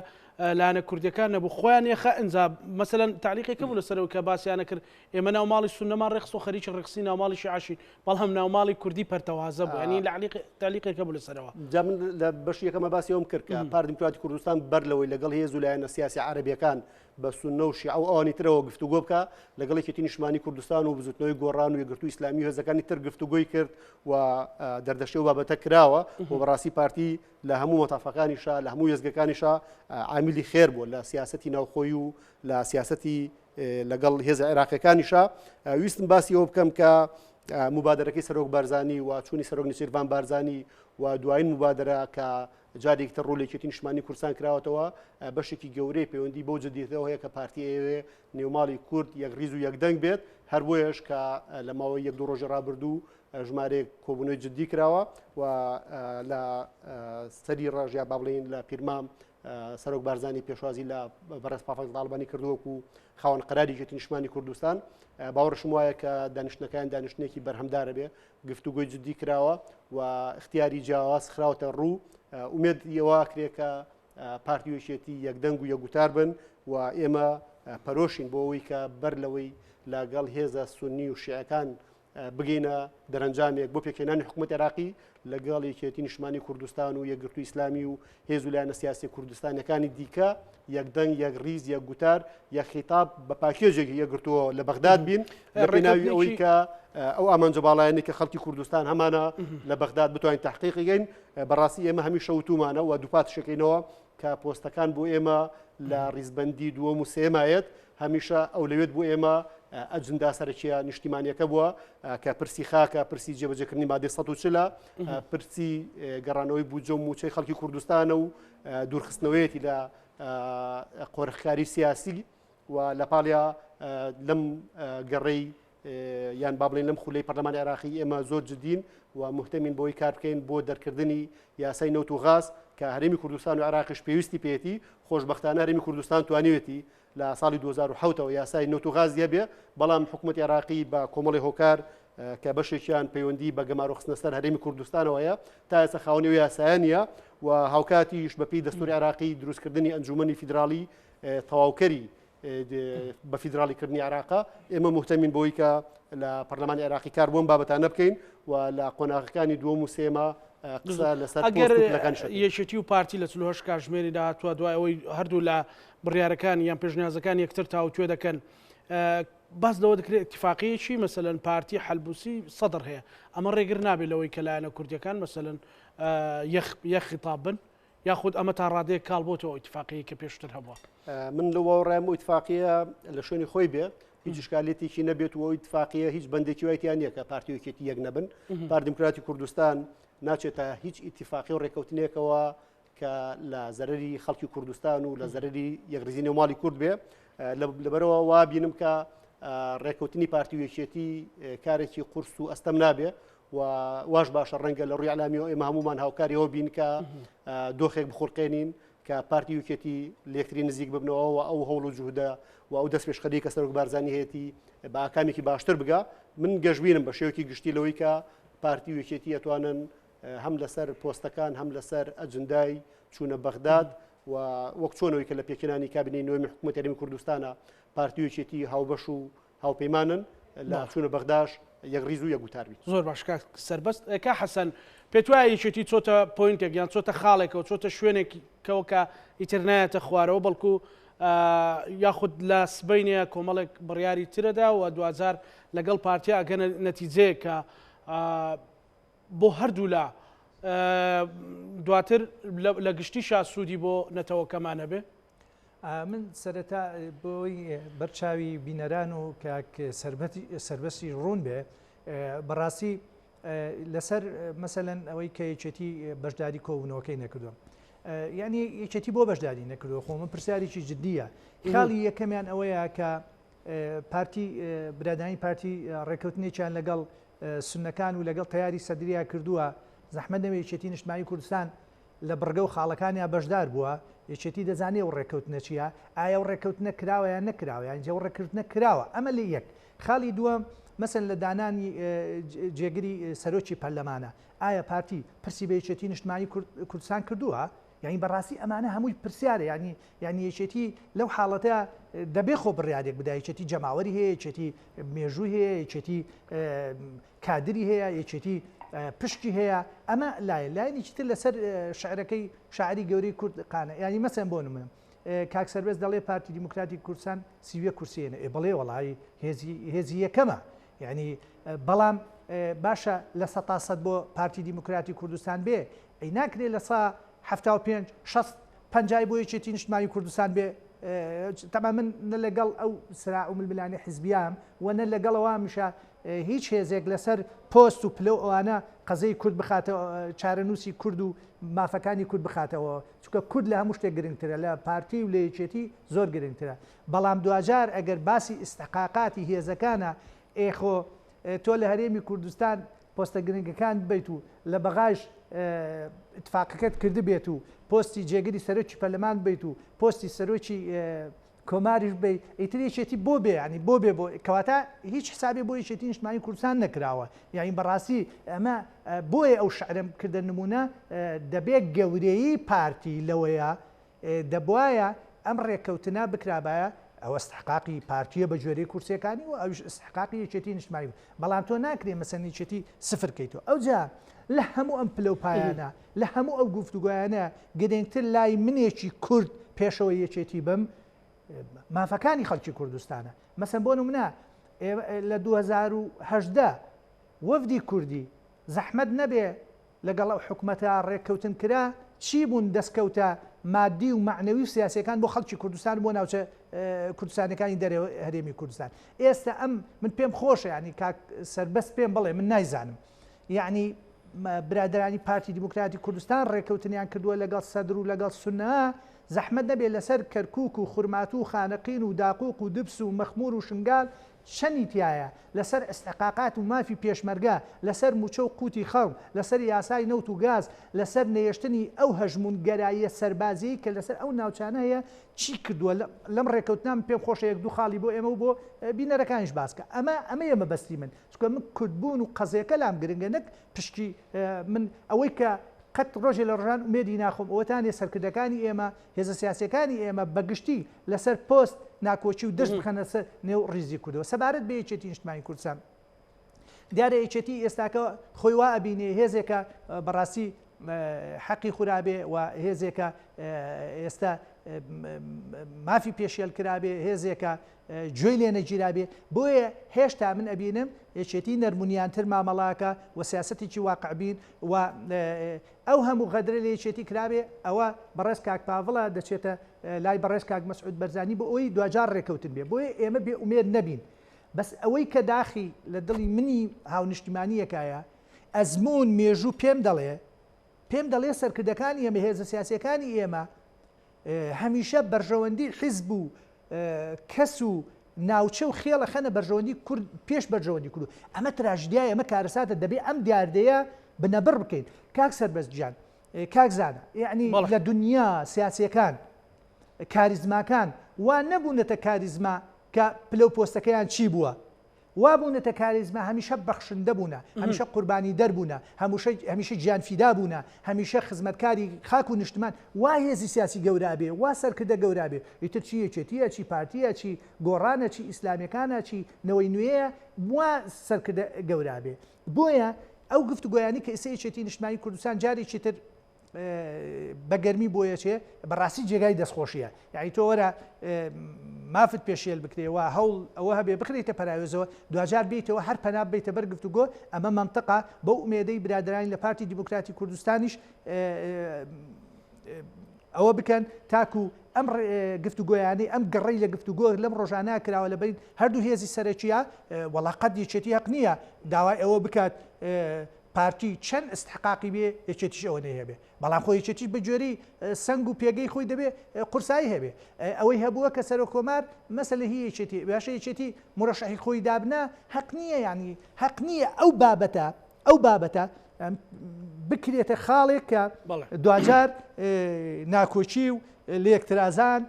لایەنە کوردیەکان نەبوو خۆیان یەخە ئینجا مەسەلەن تەعلیقێکە بوو لەسەرەوە کە باسیانە کرد ئێمە ناو ماڵی سوننەمان ڕێکخست و خەریکی ڕێکخستنی ناو ماڵی شیعەشین بەڵام ناو ماڵی کوردی پەرتەوازە بوو یانی تەعلیقێکە بوو لەسەرەوە. جا من لە بەشی یەکەمە باسی ئەوەم کرد کە پارتی دیموکراتی کوردستان بەر لەوەی لەگەڵ هێز و لایەنە سیاسی عەرەبیەکان بە سوننە و شیعە و ئەوانی ترەوە گفتوگۆ بکا، لەگەڵ یەکێتی نیشتمانی کوردستان و بزوتنەوەی گۆڕان و یەکگرتووی ئیسلامی و هێزەکانی تر گفتوگۆی کرد و دەردەشی ئەو بابەتە کراوە و بەڕاستی پارتی لە هەموو مەتافەکانیشا لە هەموو وێستگەکانیشا عامیلی خێر بووە لە سیاسەتی ناوخۆی و لە سیاسەتی لەگەڵ هێزە عێراقیەکانیشا. ویستم باسی ئەوە بکەم کە موبادەرەکەی سەرۆک بارزانی و چوونی سەرۆک نێچیرڤان بارزانی و دوایین موبادەرە کە جارێکی تر ڕوو لە یەکێتی نیشتمانی کوردستان کراوەتەوە، بەشێکی گەورەی پەیوەندی بەو جدیەتەوە هەیە کە پارتی ئەیەوێ نێوماڵی کورد یەکڕیز و یەکدەنگ بێت، هەر بۆیەش کە لە ماوەی یەک دوو ڕۆژی ڕابردوو ژمارەیەک کۆبوونەوەی جدی کراوە و لە سەری ڕەش یا با بڵێین لە پیرمام سەرۆک بارزانی پێشوازی لە بەڕێز پافڵ تاڵەبانی کردووە وەکو خاوەن قەراری یەکێتی نیشتمانی کوردستان. باوەڕشم وایە کە دانیشتنەکان دانیشتنێکی بەرهەمدارە بێ، گفتوگۆی جدی کراوە و اختیاری جیاواز خراوەتە ڕوو. ئومێد ئەوە ئەکرێ کە پارتی و یەکێتی یەکدەنگ و یەکگوتار بن و ئێمە پەرۆشین بۆ ئەوەی کە بەر لەوەی لەگەڵ هێزە سوننی و شیعەکان بگەینە دەرەنجامێک بۆ پێکهێنانی حکوومەت عێراقی لەگەڵ یەکێتی نیشتمانی کوردستان و یەکگرتووی ئیسلامی و هێز و لایەنە سیاسیە کوردستانیەکانی دیکە یەکدەنگ، یەکڕیز، یەکگوتار، یەکخیتاب بە پاکێجێکی یەکگرتووە لە بەغداد بین لە پێناوی ئەوەی کە ئەو ئامانجە باڵایانەی کە خەڵکی کوردستان هەمانە لە بەغداد بتوانین تەحقیقی کەین. بەڕاستی ئێمە هەمیشە وتومانە و دووپاتشەکەینەوە کە پۆستەکان بۆ ئێمە لە ڕیزبەندی دووەم و سێیەمایەت، هەمیشە ئەولەوێت بۆ ئێمە ئەجندا سەرەکیە نیشتیمانیەکە بووە کە پرسی خاکە، پرسی جێبەجێکردنی مادەی 140 ە، پرسی گەڕانەوەی بودجە و مووچەی خەڵکی کوردستانە و دوورخستنەوەیەتی لە قۆرخکاری سیاسی و لە پاڵیا لەم گەڕەی یان با بڵێین لەم خولەی پەرلەمانی عێراقی ئێمە زۆر جدین و مهتەمین بۆی کار بکەین بۆ دەرکردنی یاسای نەوت و غاز کە هەرێمی کوردستان و عێراقیش پێویستی پێیەتی. خۆشبەختانە هەرێمی کوردستان توانیوێتی لە ساڵی 2007 ەوە یاسای نەوت و غازی هەبێ، بەڵام حکوومەتی عێراقی بە کۆمەڵی هۆکار کە بەشێکیان پەیوەندی بە گەمارۆ خستنە سەر هەرێمی کوردستانەوە هەیە تا ئێستا خاوەنی ئەو یاسایە نییە و هاوکاتیش بەپێی دەستوری عێراقی دروستکردنی ئەنجوومەنی فیدراڵی تەواوکەری. بە فیدراڵی کردنی عێراقە، ئێمە موهتەمین بەوەی کە لە پەرلەمانی عێراقی کار بۆم بابەتانە بکەین و لە قۆناغەکانی دووەم و سێما قسە لەسەر ئەگەر یەکێتی و پارتی لە 48 کاتژمێری داهاتووە دوای ئەوەی هەردوو لە بڕیارەکان یان پێشنیازەکان یەکتر تاوتوێ دەکەن باس لەوە دەکرێت اتفاقیەکی مەسەلەن پارتی حەلبوسی سەدر هەیە ئەمە ڕێگر نابێت لەوەی کە لایەنە کوردیەکان مەسەلەن یەخ خیتاب بن یاخود ئەمە تا ڕادەیەک کاڵ بۆتەوە ئەو ئیتفاقیەی کە پێشتر هەبووە؟ من لەو باوەڕایم ئەو ئیتفاقیە لە شوێنی خۆی بێ هیچ ئیشکالیەتێکی نەبێت و ئەو ئیتفاقیە هیچ بەندێکی وای تیا نییە کە پارتی و یەکێتی یەک نەبن پارتی دیموکراتی کوردستان ناچێتە هیچ ئیتفاقی و ڕێککەوتنێکەوە کە لە زەرری خەڵکی کوردستان و لە زەرری یەکڕیزی نێوماڵی کورد بێ لەبەرەوە وا بینم کە ڕێککەوتنی پارتی و یەکێتی کارێکی قورس و ئەستەم نابێ و واش باشە ڕەنگە لە ڕووی ئەلامیەوە ئێمە هەمومان هاوکاری ئەوە بین کە دۆخێک بخولقێنین کە پارتی یەکێتی لێکتری نزیک ببنەوە و ئەو هەوڵ و جوهدە و ئەو دەست پێشخەری کە سەرۆک بارزانانی هەیەی بە ئاکامێکی باشتر بگا من گەشبینم بە شێوەیەکی گشتی لەوەی کە پارتی و یەکێتی ئەتوانن هەم لەسەر پۆستەکان هەم لەسەر ئەجندای چوونە بەغداد و وەک چۆنەوەی کە لە پێکهێنانی کابینەی نوێمی حکوومەت هەرێمی کوردستانە پارتی و یەکێتی هاوبەش و هاوپەیمانن لە چوونە بەغداش یەک ڕیز و یەک گوتار بین. زۆر باش کاک سەربەست. کا حەسەن پێت وایە یەکێتی چۆتە point ێک یان چۆتە خاڵێکەوە چۆتە شوێنێکەوە کە ئیتر نایەتە خوارەوە بەڵکو یاخود لە سبەینێ کۆمەڵێک بڕیاری ترەدا و دواجار لەگەڵ پارتیا ئەگەنە نەتیجەیەک کە بۆ هەردوولا دواتر لە گشتیشا سوودی بۆ نەتەوەکەمان هەبێ؟ من سەرەتا بۆی بەرچاوی بینەران و کاک سەربەستی ڕوون بێ بەڕاستی لەسەر مەسەلەن ئەوەی کە یەکێتی بەشداری کۆبوونەوەکەی نەکردووە یعنی یەکێتی بۆ بەشداری نەکردووە خۆ من پرسیارێکی جددیە خاڵی یەکەمیان ئەوەیە کە پارتی برادانی پارتی ڕێککەوتنێکیان لەگەڵ سونەکان و لەگەڵ تیاری سەدریا کردووە زەحمەت نەوێ یەکێتی نیشتمانی کوردستان لە بڕگە و خاڵەکانیا بەشدار بووە، یەکێتی دەزانێ ئەو ڕێککەوتنە چییە، ئایا ئەو ڕێککەوتنە کراوە یان نەکراوە، یان ئەو ڕێککەوتنە کراوە، ئەمە لە یەک. خاڵی دووەم، مەسەلەن لە دانانی جێگری سەرۆکی پەرلەمانە، ئایا پارتی پرسی بە یەکێتی نیشتمانی کوردستان کردووە؟ یانی بەڕاستی ئەمانە هەمووی پرسیارە، یانی یانی یەکێتی لەو حاڵەتە دەبێ خۆ بڕیارێک بدا، یەکێتی جەماوەری هەیە، یەکێتی مێژووی هەیە، یەکێتی کادری هەیە، یەکێتی پشکی هەیە، ئەمە لایە. لایەنێکی تر لەسەر شعرەکەی شاعری گەورەی کورد قانع، یانی مەسەن بۆ نمونە کاک سەربەست دەڵێ پارتی دیموکراتی کوردستان 31 کورسی هێنا، ئێ بەڵێ وەڵی هێزی هێزی یەکەمە، یعنی بەڵام باشە لە سەتا سەد بۆ پارتی دیموکراتی کوردستان بێ، ئەی ناکرێ لە سا 75 60 پەنجای بۆ یەکێتی نیشتمانی کوردستان بێ تەبعەن من نە لەگەڵ ئەو سراع و ململانێ حزبیام و نە لەگەڵ ئەوامشە هیچ هێزێک لەسەر پۆست و پلە و ئەوانە قەزەی کورد بخاتەوە چارەنووسی کورد و مافەکانی کورد بخاتەوە چونکە کورد لە هەموو شتێک گرنگترە لە پارتی و لە یەکێتی زۆر گرنگترە بەڵام دواجار ئەگەر باسی ئیستحقاقاتی هێزەکانە ئێ خۆ تۆ لە هەرێمی کوردستان پۆستە گرنگەکان ببەیت و لە بەغاش ئیتفاقەکەت کردبێت و پۆستی جێگری سەرۆکی پەرلەمان ببەیت و پۆستی سەرۆکی کۆماریش ببەی ئیتر یەکێتی بۆ بێ ینی بۆ بێ بۆ کەواتە هیچ حسابێ بۆ یەکێتی نیشتمانی کوردستان نەکراوە یعنی بەڕاستی ئەمە بۆیە ئەو شعرم کردە نمونە دەبێت گەورەیی پارتی لەوەیە دەبوایە ئەم ڕێککەوتنە بکرابایە، ئەوە ئیستحقاقی پارتییە بە گوێرەی کورسییەکانی و ئەویش ئیستحقاقی یەکێتی نیشتمانی بوو، بەڵام تۆ ناکرێ مەسەلەن یەکێتی سفر کەیتەوە. ئەوجا لە هەموو ئەم پلە و پایانە، لە هەموو ئەو گفتوگۆیانە گرنگتر لای منێکی کورد پێشەوەی یەکێتی بم، مافەکانی خەڵکی کوردستانە. مەسەلەن بۆ نمونە لە 2018 وەفدی کوردی زەحمەت نەبێ لەگەڵ ئەو حکومەتە ڕێککەوتن کرا، چی بوون دەستکەوتە مادی و مەعنەوی و سیاسیەکان بۆ خەڵکی کوردستان و بۆ ناوچە کوردستانیەکانی دەرەوە هەرێمی کوردستان؟ ئێستا ئەم من پێم خۆشە یعنی کاک سەربەست پێم بڵێ من نایزانم یعنی برادرانی پارتی دیموکراتی کوردستان ڕێککەوتنیان کردووە لەگەڵ سەدر و لەگەڵ سونە زەحمەت نەبێت لەسەر کەرکوک و خورماتوو و خانەقین و داقوق و دبس و مەخمور و شنگال چەنی تیایە، لەسەر ئیستحقاقات و مافی پێشمەرگە، لەسەر موچە و قوتی خەڵک، لەسەر یاسای نەوت و گاز، لەسەر نەیەشتنی ئەو هەژموونگەراییە سەربازیەی کە لەسەر ئەو ناوچانە هەیە چی کردووە لەم ڕێکەوتنە من پێم خۆشە یەک دوو خاڵی بۆ ئێمە و بۆ بینەرەکانیش باس کە ئەمە ئەمەیە مەبەستی من چونکە من کوردبوون و قەزیەکە لام گرنگە نەک پشکی من ئەوەی کە قەت ڕۆژێ لە ڕۆژان ئومێدی ناخۆم ئەوەتانێ سەرکردەکانی ئێمە هێزە سیاسیەکانی ئێمە بەگشتی لەسەر پۆست. ناکۆکی و دەست بخەنە سەر نێو ڕیزی کوردەوە. سەبارەت بە یەکێتی نیشتمانی کوردستان، دیارە یەکێتی ئێستاکە خۆی وا ئەبینێ هێزێکە بەڕاستی حەقی خورابێ و هێزێکە ئێستا مافی پێشێل کرابێ، هێزێکە گوێی لێ نەگیرابێ، بۆیە هێشتا من ئەبینم یەکێتی نەرمونیانتر مامەڵاکە و سیاسەتێکی واقعبین و ئەو هەموو غەدرە لە یەکێتی کرابێ، ئەوە بەڕێز کاک پاڤڵە دەچێتە لای بەڕێز کاک مەسعود بەرزانی بۆ ئەوەی دواجار ڕێکەوتن بێ، بۆیە ئێمە بێ ئومێد نەبین، بەس ئەوەی کە داخی لە دڵی منی هاونیشتیمانییەکایە، ئەزموون، مێژوو پێم دەڵێ، پێم دەڵێ سەرکردەکانی ئێمە، هێزە سیاسییەکانی ئێمە هەمیشە بەرژەوەندی حیزب و کەس و ناوچە و خێڵ ئەخەنە بەرژەوەندی کورد پێش بەرژەوەندی کورد. ئەمە تراژیدیایە، ئەمە کارەساتە، دەبێ ئەم دیاردەیە بنەبڕ بکەین. کاک سەربەست گیان، کاک زانا، یەعنی لە دونیا سیاسییەکان، کاریزماکان وا نەبوونەتە کاریزما کە پلە و پۆستەکەیان چی بووە، وا بوونەتە کاریزما هەمیشە بەخشندە بوونە، هەمیشە قوربانیدەر بوونە، هەمووشە هەمیشە گیانفیدا بوونە، هەمیشە خزمەتکاری خاک و نیشتمان، وا هێزی سیاسی گەورە ئەبێ، وا سەرکردە گەورە ئەبێ، ئیتر چی یەکێتییە، چی پارتییە، چی گۆڕانە، چی ئیسلامییەکانە، چی نەوەی نوێیە، وا سەرکردە گەورە ئەبێ. بۆیە ئەو گفتوگۆیانەی کە ئێستا یەکێتی نیشتمانی کوردستان جارێکی تر بە گەرمی بۆ یەچێ بەڕاستی جێگای دەستخۆشیە یعنی تۆ وەرە مافت پێشێل بکرێ و هەوڵ ئەوە هەبێ بخرێتە پەراوێزەوە دواجار بیتەوە هەر پەنا بیتە بەر گفتوگۆ ئەمە منطقە بەو ئومێدەی برادرانی لە پارتی دیموکراتی کوردستانیش ئەوە بکەن تاکو ئەم گفتوگۆیانەی ئەم گەڕی لە گفتوگۆ لەم ڕۆژانە کراوە لە بین هەردوو هێزی سەرەکیە وەڵا قەت یەکێتی هەق نییە داوای ئەوە بکات پارتی چەند ئیستحقاقی بێ یەکێتیش ئەوەنەی هەبێ بەڵام خۆ یەکێتیش بە گوێرەی سەنگ و پێگەی خۆی دەبێ قورسایی هەبێ ئەوەی هەبووە کە سەرۆک کۆمار مەسەلە هی یەکێتی باشە یەکێتی مرەشەحی خۆی دابنا هەق نییە یعنی هەق نییە ئەو بابەتە ئەو بابەتە بکرێتە خاڵێک کە دواجار ناکۆکی و لێکترازان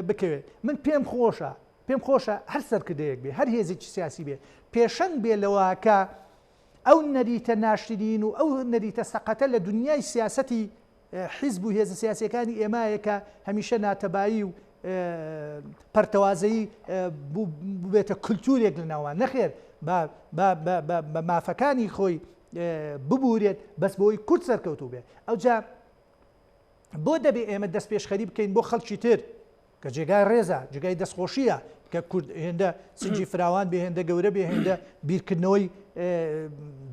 بکەوێت من پێم خۆشە پێم خۆشە هەر سەرکردەیەک بێ هەر هێزێکی سیاسی بێ پێشەنگ بێ لەوە کە ئەو نەریتە ناشرین و ئەو نەریتە سەقەتە لە دونیای سیاسەتی حیزب و هێزە سیاسیەکانی ئێمایە کە هەمیشە ناتەبایی و پەرتەوازەیی ببێتە کولتورێک لە ناوان نەخێر بە مافەکانی خۆی ببورێت بەس بۆی کورد سەرکەوتوو بێ ئەوجا بۆ دەبێ ئێمە دەست پێشخەری بکەین بۆ خەڵکی تر کە جێگای ڕێزە، جێگای دەستخۆشییە کە کورد هێندە سنگی فراوان بێ، هێندە گەورە بێ، هێندە بیرکردنەوەی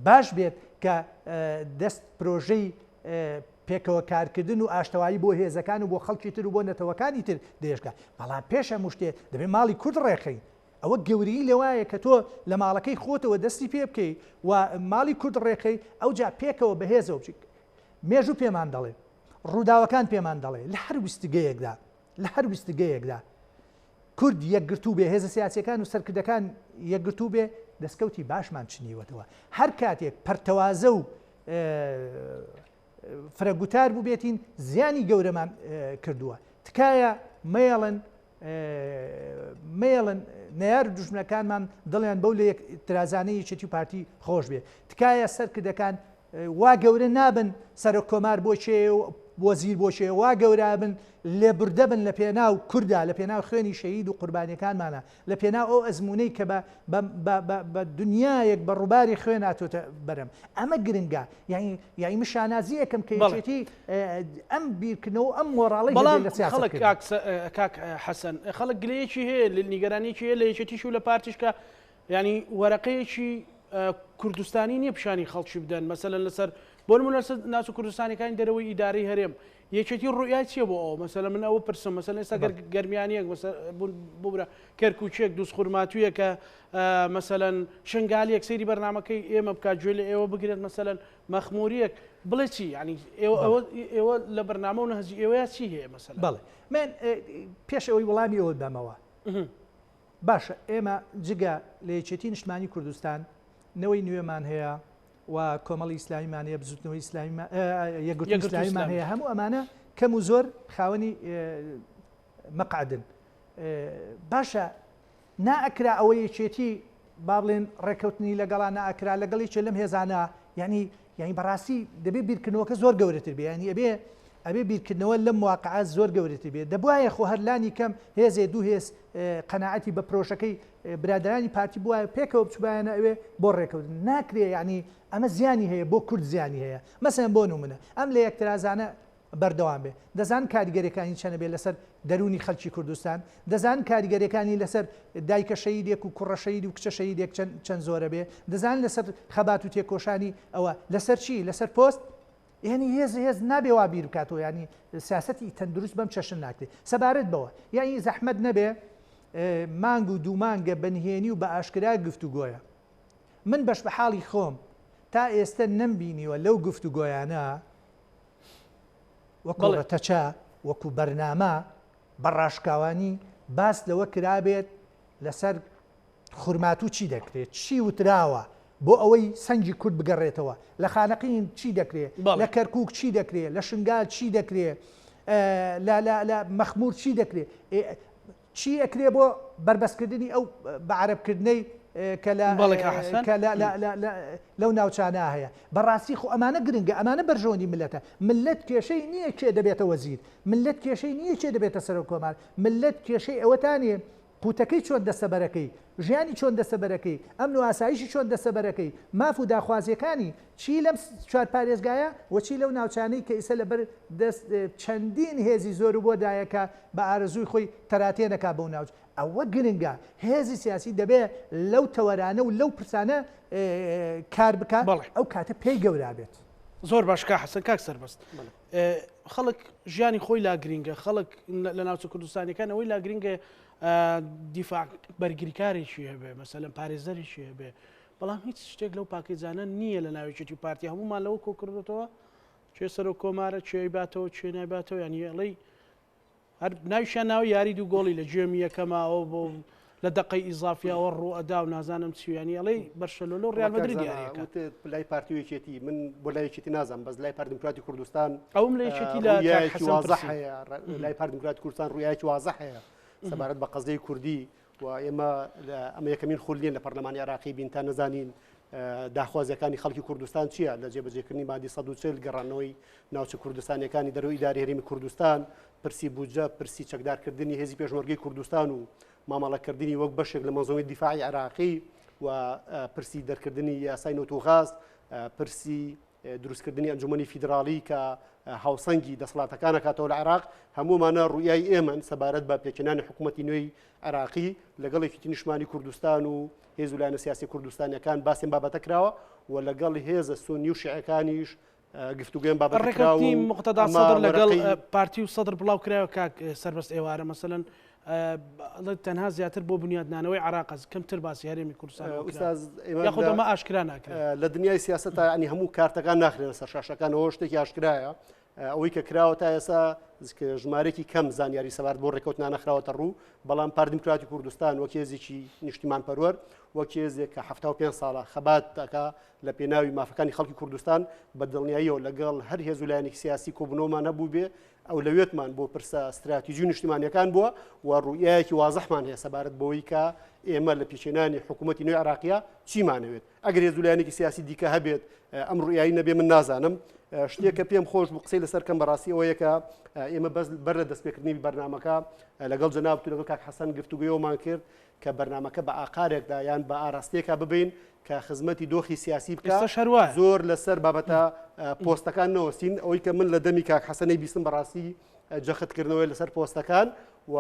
باش بێت کە دەست پرۆژەی پێکەوە کارکردن و ئاشتەوایی بۆ هێزەکان و بۆ خەڵکی تر و بۆ نەتەوەکانی تر درێژکە. بەڵام پێش هەموو شتێ دەبێ ماڵی کورد ڕێکخەین. ئەوە گەورەیی لەوایە کە تۆ لە ماڵەکەی خۆتەوە دەستی پێ بکەی و ماڵی کورد ڕێکخەی، ئەوجا پێکەوە بەهێزەوە بچی. مێژوو پێمان دەڵێ ڕووداوەکان پێمان دەڵێ لە هەر ویستگەیەکدا لە هەر ویستگەیەکدا کورد یەکگرتوو بێ هێزە سیاسیەکان و سەرکردەکان یەکگرتوو بێ دەستکەوتی باشمان چنیوەتەوە هەر کاتێک پەرتەوازە و فرەگوتار بووبێتین زیانی گەورەمان کردووە تکایە مەیەڵن مەیەڵن نەیار و دوژمنەکانمان دڵیان بەو لە یەک ترازانەی یەکێتی و پارتی خۆش بێ تکایە سەرکردەکان وا گەورە نابن سەرۆک کۆمار بۆ کێیە و وەزیر بۆ کێیە وا گەورە بن لێبوردە بن لە پێناو کوردا لە پێناو خوێنی شەهید و قوربانیەکانمانە لە پێناو ئەو ئەزموونەی کە بە بە بە بە بە دنیایەک بە ڕووباری خوێن هاتۆتە بەرەم ئەمە گرنگە یانی یانی من شانازیەکەم کە یەکێتی ئەم بیرکردنەوە ئەم مۆراڵی بەڵام لە سیاسەت خەڵک کاک کاک حەسەن خەڵک گلەیەکی هەیە نیگەرانیەکی هەیە لە یەکێتیش و لە پارتیش کە یانی وەرەقەیەکی کوردستانی نییە پیشانی خەڵکی بدەن مەسەلەن لەسەر بۆ نمونە لەسەر ناچە کوردستانەکانی دەرەوەی ئیدارەی هەرێم یەکێتی ڕوئیای چییە بۆ ئەوە مەسەلەن من ئەوە پرسم مەسەلەن ئێستا گەر گەرمیانیەک ببرە کەرکوچێک دووسخورماتوویەکە مەسەلەن شنگالیەک سەیری بەرنمەکەی ئێمە بکات گوێ لە ئێوە بگرێت مەسەلەن مەخموریەک بڵێ چی یعنی ئێوە ئێوە لە بەرنامە و نەهجی ئێوەیە چی هەیە مەسەلەن بەڵێ من پێش ئەوەی وەڵامی ئەوە بەمەوە باشە ئێمە جگە لە یەکێتی نیشتمانی کوردستان نەوەی نوێمان هەیە و کۆمەڵی ئیسلامیمان هەیە بزوتنەوەی ئیسلامیمان یەکگرتووی ئیسلامیمان هەیە هەموو ئەمانە کەم و زۆر خاوەنی مەقعدن باشە نائەکرا ئەوە یەکێتی با بڵێن ڕێککەوتنی لەگەڵا نائەکرا لەگەڵ یەکێ لەم هێزانە یعنی یعنی بەڕاستی دەبێ بیرکردنەوەکە زۆر گەورەتر بێ یعنی ئەبێ. ئەبێ بیرکردنەوە لەم واقعە زۆر گەورەتر بێ. دەبوایە خۆ هەر لانی کەم هێزێ دوو هێز قەناعەتی بە پرۆژەکەی برادەرانی پارتی بوایە پێکەوە بچوبایەنە ئەوێ بۆ ڕێکەوتن. ناکرێ یانی ئەمە زیانی هەیە بۆ کورد زیانی هەیە. مەسەلەن بۆ نمونە ئەم لە یەکترازانە بەردەوام بێ. دەزانن کاریگەریەکانی چەنە بێ لەسەر دەروونی خەلکی کوردستان؟ دەزانن کاریگەریەکانی لەسەر دایکە شەهیدێک و کوڕە شەهید و کچە شەهیدێک چەند چەند زۆرە بێ؟ دەزانن لەسەر خەبات و تێکۆشانی ئەوە لەسەر چی؟ لەسەر پۆست؟ یانی هێز هێز نابێ وا بیر بکاتەوە یانی سیاسەتی تەندروست بەم چەشنە ناکرێ. سەبارەت بەوە یانی زەحمەت نەبێ مانگ و دوو مانگە بە نهێنی و بە ئاشکرا گفتوگۆیە. من بەش بە حاڵی خۆم تا ئێستە نەمبینیوە لەو گفتوگۆیانە وەکو ڕەتەچە وەکو بەرنامە بە ڕاشکاوانی باس لەوە کرابێت لەسەر خورماتوو چی دەکرێت چی وتراوە بۆ ئەوەی سەنگی کورد بگەڕێتەوە لە خانەقین چی دەکرێت لە کەرکک چی دەکرێت لە شنگال چی دەکرێت لە مەخمور چی دەکرێت چی ئەکرێ بۆ بەربەستکردنی ئەو بەعەرەبکردنەی کە لە بەڵێ کاک حەسەن. کە لە لە لە لە لەو ناوچانە هەیە؟ بەڕاستی خۆ ئەمانە گرنگە، ئەمانە بەرژەوەندی مللەتە. مللەت کێشەی نییە کێ دەبێتە وەزیر، مللەت کێشەی نییە کێ دەبێتە سەرۆک کۆمار، مللەت کێشەی ئەوەتانێ قوتەکەی چۆن دەستەبەرەکەی، ژیانی چۆن دەستەبەرەکەی، ئەمن و ئاسایشی چۆن دەستەبەرەکەی، ماف و داخوازییەکانی چی لەم چوار پارێزگایە و چی لەو ناوچانەی کە ئیسە لەبەر دەست چەندین هێزی زۆر و بۆدایە کە بە ئارەزووی خۆی تەراتێن ئەکا بەو ناوچ ئەوە گرنگە هێزی سیاسی دەبێ لەو تەوەرانە و لەو پرسانە کار بکا ئەو کاتە پێی گەورا بێت. زۆر باش کاک حەسەن. کاک سەربەست خەڵک ژیانی خۆی لا گرینگە، خەڵک لە ناوچە کوردستانیەکان ئەوەی لا گرینگە دیفاع بەرگریکارێکی هەبێ مەسەلەن پارێزەرێکی هەبێ بەڵام هیچ شتێک لەو پاکێجانە نییە لە ناو یەکێتی و پارتی هەمومان لەوە کۆ کردوتەوە کێ سەرۆک کۆمارە کێ باتەوە کێ نایباتەوە یانی ئەڵێی هەر ناویشیان ناوە یاری دوو گۆڵی لە گوێمی یەکەمە ئەوە بۆ لە دەقەی ئیزافیاوە ڕوو ئەدا و نازانم چی یانی ئەڵێی بەرشەلۆنە و ڕیال مەدرید یاریەکە وتت لای پارتی و یەکێتی من بۆ لای یەکێتی نازانم بەس لای پارتی دیموکراتی کوردستان ئەوم لە یەکێتی لە کاک ڕویایەکی حەسەن وازح پرسی. هەیە لای پارتی دیموکراتی کوردستان ڕویایەکی وازح هەیە سەبارەت بە قەزیەی کوردی و ئێمە ئەمە یەکەمین خول نییە لە پەرلەمانی عێراقی بین تا نەزانین داخوازیەکانی خەڵکی کوردستان چییە لە جێبەجێکردنی مادی 140 گەڕانەوەی ناوچە کوردستانیەکانی دەرەوەی ئیداری هەرێمی کوردستان پرسی بودجە پرسی چەکدارکردنی هێزی پێشمەرگەی کوردستان و مامەڵەکردنی وەک بەشێک لە مەنزومەی دیفاعی عێراقی و پرسی دەرکردنی یاسای نەوت و غاز پرسی دروستکردنی ئەنجومەنی فیدراڵی کە هاوسەنگی دەسەڵاتەکان ئەکاتەوە لە عێراق، هەموومانە ڕوئیای ئێمەن سەبارەت بە پێکهێنانی حکوومەتی نوێی عێراقی لەگەڵ یەکێتی نیشتمانی کوردستان و هێز و لایەنە سیاسی کوردستانیەکان باسی ئەم بابەتە کراوە و لەگەڵ هێزە سوننی و شیعەکانیش گفتوگۆی ئەم بابەتە کراوە ڕێکەوتنی و موقتەدا ئەمە سەدر لەگەڵ وەرەقەی پارتی و سەدر بڵاو کرایەوە کاک سەربەست ئێوارە مەسەلەن ئەڵێت تەنها زیاتر بۆ بنیادنانەوەی عێراقە کەمتر باسی هەرێمی کوردستان ئوستاز یاخود ئەمە ئاشکرا ناکرێت لە دنیای سیاسەتا ینی هەموو کارتەکان ناخرێنە سەر شاشەکانەوە شتێکی ئاشکرایە ئەوەی کە کراوە تا ئێستا ژمارێکی کەم زانیاری سەبارەت بۆ ڕێکەوتنانە خراوەتە ڕوو بەڵام پارتی دیموکراتی کوردستان وەک هێزێکی نیشتیمان پەروەر وەک هێزێک کە 75 ساڵە خەبات دەکا لە پێناوی مافەکانی خەڵکی کوردستان بە دڵنیاییەوە لەگەڵ هەر هێز و لایەنێکی سیاسی کۆبوونەوەمان هەبوو بێ ئەولەویەتمان بۆ پرسە ستراتیجی و نیشتیمانیەکان بووە و ڕوئیایەکی وازحمان هەیە سەبارەت بەوەی کە ئێمە لە پێکهێنانی حکوومەتی نوێی عێراقیە چیمانەوێت. ئەگەر هێز و لایەنێکی سیاسی دیکە هەبێت ئەم ڕوئیایی نەبێ من نازانم. شتێک کە پێم خۆش بوو قسەی لەسەر کەم بەڕاستی ئەوەیە کە ئێمە بەس بەر لە دەستپێکردنی بەرنامەکە لەگەڵ جەنابت و لەگەڵ کاک حەسەن گفتوگۆیەوەمان کرد کە بەرنامەکە بە ئاقارێکدا یان بە ئاراستەیەکا ببەین کە خزمەتی دۆخی سیاسی بکا، ئێستاش هەر وایە. زۆر لەسەر بابەتە پۆستەکان نەوەستین، ئەوەی کە من لە دەمی کاک حەسەنەی بیستم بەڕاستی جەختکردنەوەی لەسەر پۆستەکان و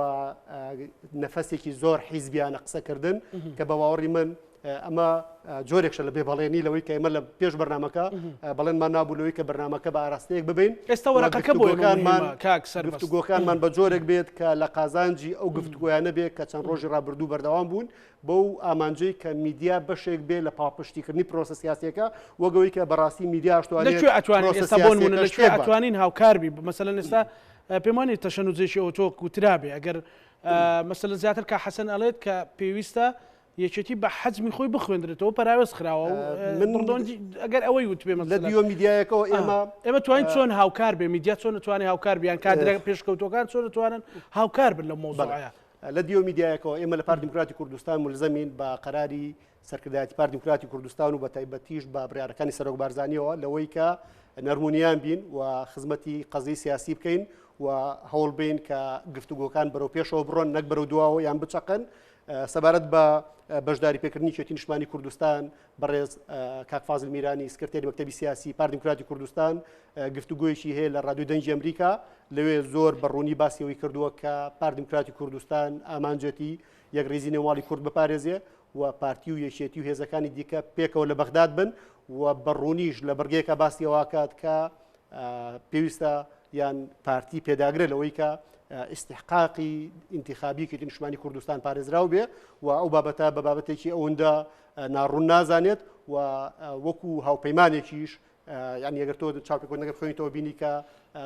نەفەسێکی زۆر حیزبیانە قسەکردن کە بە باوەڕی من ئەمە جۆرێکشە لە بێبەڵێنی لەوەی کە ئێمە لە پێش بەرنامەکە بەڵێنمان نابوو لەوەی کە بەرنامەکە بە ئاراستەیەک ببەین ئێستا وەرەقەکە بۆ گفتوگۆکانمان کاک سەربەست گفتوگۆکانمان بە جۆرێک بێت کە لە قازانجی ئەو گفتوگۆیانە بێت کە چەند ڕۆژی ڕابردوو بەردەوام بوون بەو ئامانجەی کە میدیا بەشێک بێ لە پاڵپشتیکردنی پرۆسە سیاسیەکە وەک ئەوەی کە بەڕاستی میدیا لە ئەشتوانێت کوێ ئەتوانین پرۆسە ئێستا بۆ نمونە سیاسیەکە لە کوێ شتێک بات. ئەتوانین هاوکار بی مەسەلەن ئێستا پێم وانیە تەشەنوجێکی ئەوتۆ وترابێ ئەگەر مەسەلەن زیاتر کا حەسەن ئەڵێت کە پێویستە یەکێتی بە حەجمی خۆی بخوێندرێتەوە پەراوێز خراوە و من دڕدۆنگی ئەگەر ئەوەی وتبێ لە مەسەلەن دیوە میدیایەکەوە ئێمە ئێمە توانین چۆن هاوکار بێ میدیا چۆن دەتوانێت هاوکار بیان کادرە پێشکەوتوەکان چۆن دەتوانن هاوکار بن لەو مەوزوعەیە. لە دیو میدیایەکەوە ئێمە لە پارتی دیموکراتی کوردستان ملزەمین بە قەراری سەرکردایەتی پارتی دیموکراتی کوردستان و بە تایبەتیش بە بڕیارەکانی سەرۆک بارزانیەوە لەوەی کە نەرمونیان بین و خزمەتی قەزیی سیاسی بکەین و هەوڵ بین کە گفتوگۆکان بەرەو پێشەوە بڕۆن نەک بەرەو دواوە یان بچەقن. سەبارەت بە بەشداری پێکردنی یەکێتی نیشتمانی کوردستان بەڕێز کاک فازل میرانی سکرتێری مەکتەبی سیاسی پارتی دیموکراتی کوردستان گفتوگۆیەکی هەیە لە رادیۆی دەنگی ئەمریکا لەوێ زۆر بە ڕوونی باسی ئەوەی کردووە کە پارتی دیموکراتی کوردستان ئامانجێتی یەکڕیزی نێوماڵی کورد بپارێزێ و پارتی و یەکێتی و هێزەکانی دیکە پێکەوە لە بەغداد بن و بە ڕوونیش لە بڕگەیەکە باسی ئەوە کات کە پێویستە یان پارتی پێداگرە لەوەی کە ئیستحقاقی ئینتیخابی یەکێتی نیشتمانی کوردستان پارێزراو بێ و ئەو بابەتە بە بابەتێکی ئەوەندە ناڕوون نازانێت و وەکو هاوپەیمانێکیش یعنی ئەگەر تۆ چاوپێکەوتنەکە بخوێنیتەوە بینی کە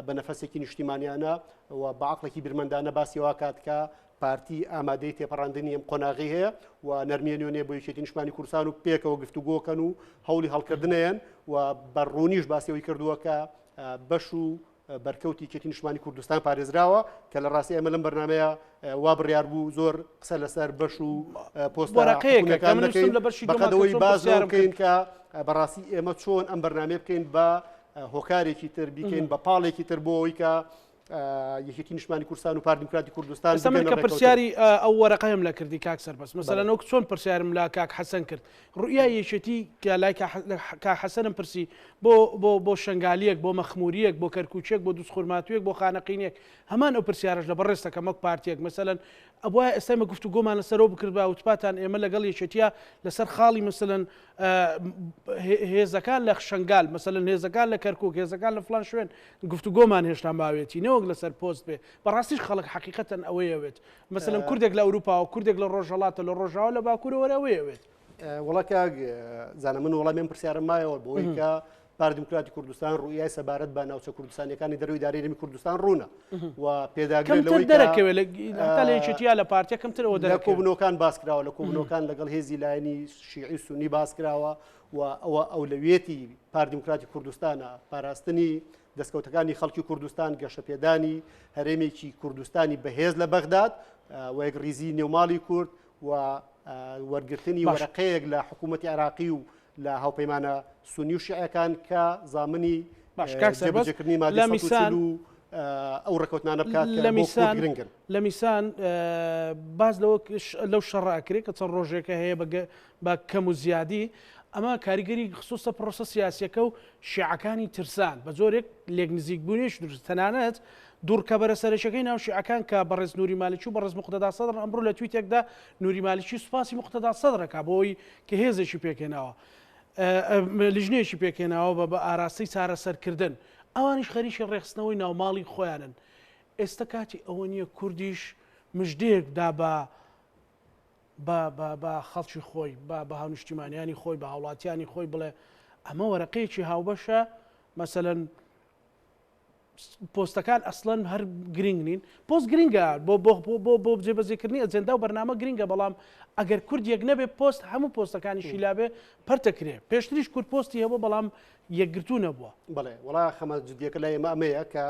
بە نەفەسێکی نیشتیمانیانە و بە عەقڵێکی بیرمەندانە باسی وا کات کە پارتی ئامادەی تێپەڕاندنی ئەم قۆناغی هەیە و نەرمیە نوێنێ بۆ یەکێتی نیشتمانی کوردستان و پێکەوە گفتوگۆکەن و هەوڵی هەڵکردنیان و بە ڕوونیش باسی ئەوەی کردووە کە بەش و بەرکەوتی یەکێتی نیشتمانی کوردستان پارێزراوە کە لە ڕاستی ئێمە لەم بەرنمەیە وا بڕیار بوو زۆر قسە لەسەر بەش و پۆستە وەرەقەیەکە حکومیەکان من نەکەین ویستم لە بەشی دووەما کە بەقەدەوەی چۆن باس لەوە پرسیارم بکەین کرد کە بەڕاستی ئێمە چۆن ئەم بەرنمەیە بکەین بە هۆکارێکی تر بیکەین بە پاڵێکی تر بۆ ئەوەی کە یەکێتی نیشتمانی کوردستان و پارتی دیموکراتی کوردستان ئێستا من بگەنە کە ڕێککەوتن. پرسیاری ئەو وەرەقەیم لە کردی کاک سەربەست مەسەلەن بەڵێ. وەک چۆن پرسیارم لە کاک حەسەن کرد ڕوئیای یەکێتی کە لای کاک حەسەنم پرسی بۆ بۆ بۆ شەنگالیەک بۆ مەخموریەک بۆ کەرکوکیەک بۆ دوزخورماتویەک بۆ خانەقینیەک هەمان ئەو پرسیارەش لە بەڕێزت ئەکەم وەک پارتیەک مەسەلەن ئەبوایە ئێستا ئێمە گفتوگۆمان لەسەرەوە بکردبا وتباتان ئێمە لەگەڵ یەکێتیە لەسەر خاڵی مەسەلەن هێزەکان لە شەنگال مەسەلەن هێزەکان لە کەرکوک هێزەکان لە فلان شوێن گفتوگۆمان هێشتا ماوێتی نەوەک لەسەر پۆست بێ بەڕاستیش خەڵک حەقیقەتەن ئەوەی ئەوێت مەسەلەن کوردێک لە ئەوروپاوە کوردێک لە ڕۆژهەڵاتە لە ڕۆژاوا لە باکوورەوە ئەوەی ئەوێت. وەڵا کاک زانا من وەڵامی ئەم پرسیارەم مایەوە بۆی کە پارتی دیموکراتی کوردستان ڕوئیای سەبارەت بە ناوچە کوردستانیەکانی دەرەوەی ئیدارەی هەرێمی کوردستان ڕوونە و پێداگرە کەمتر لەوەی کە دەرەکەوێت لە هەتا لە یەکێتییا لە پارتیا کەمتر ئەوە لە دەرەکەوێت. کۆبوونەوەکان باس کراوە لە کۆبوونەوەکان لەگەڵ هێزی لایەنی شیعی و سوننی باس کراوە و ئەوە ئەولەویەتی پارتی دیموکراتی کوردستانە پاراستنی دەستکەوتەکانی خەڵکی کوردستان، گەشەپێدانی هەرێمێکی کوردستانی بەهێز لە بەغداد و یەکڕیزی نێوماڵی کورد و وەرگرتنی باش. وەرەقەیەک لە حکوومەتی عێراقی و لە هاوپەیمانە سوننی و شیعەکان کە زامنی باش کاک سەربەست جێبەجێکردنی مادەی لە میسان 140 و ئەو ڕێککەوتنانە بکات کە لە بۆ کورد میسان گرنگن. لە میسان باس لەوە لەو شەڕە ئەکرێ کە چەند ڕۆژێکە هەیە بە بە کەم و زیادی ئەمە کاریگەری خستۆسە پرۆسە سیاسیەکە و شیعەکانی ترسان بە جۆرێک لێک نزیکبوونیش دروست تەنانەت دووڕکەبەرە سەرەکیەکەی ناو شیعەکان کە بەڕێز نوری مالکی و بەڕێز موقتەدا سەدر ئەمڕۆ لە تویتێکدا نوری مالکی سوپاسی موقتەدا سەدر ئەکا بۆ ئەوەی کە هێزێکی پێکهێناوە لیژنەیەکی پێکهێناوە بە بە ئاراستەی چارەسەرکردن ئەوانیش خەریکی ڕێکخستنەوەی ناوماڵی خۆیانن ئێستا کاتی ئەوە نییە کوردیش مژدەیەک دا بە بە بە بە خەڵکی خۆی بە بە هاونیشتیمانیانی خۆی بە هاوڵاتیانی خۆی بڵێ ئەمە وەرەقەیەکی هاوبەشە مەسەلەن پۆستەکان ئەسڵەن هەر گرنگ نین پۆست گرنگە بۆ بۆ بۆ بۆ بۆ جێبەجێکردنی ئەجێندا و بەرنامە گرنگە بەڵام ئەگەر کورد یەک نەبێ پۆست هەموو پۆستەکانیشی لابێ پەرتەکرێ پێشتریش کورد پۆستی هەبوو بەڵام یەکگرتوو نەبووە. بەڵێ وەڵا خەمە جدیەکە لای ئێمە ئەمەیە کە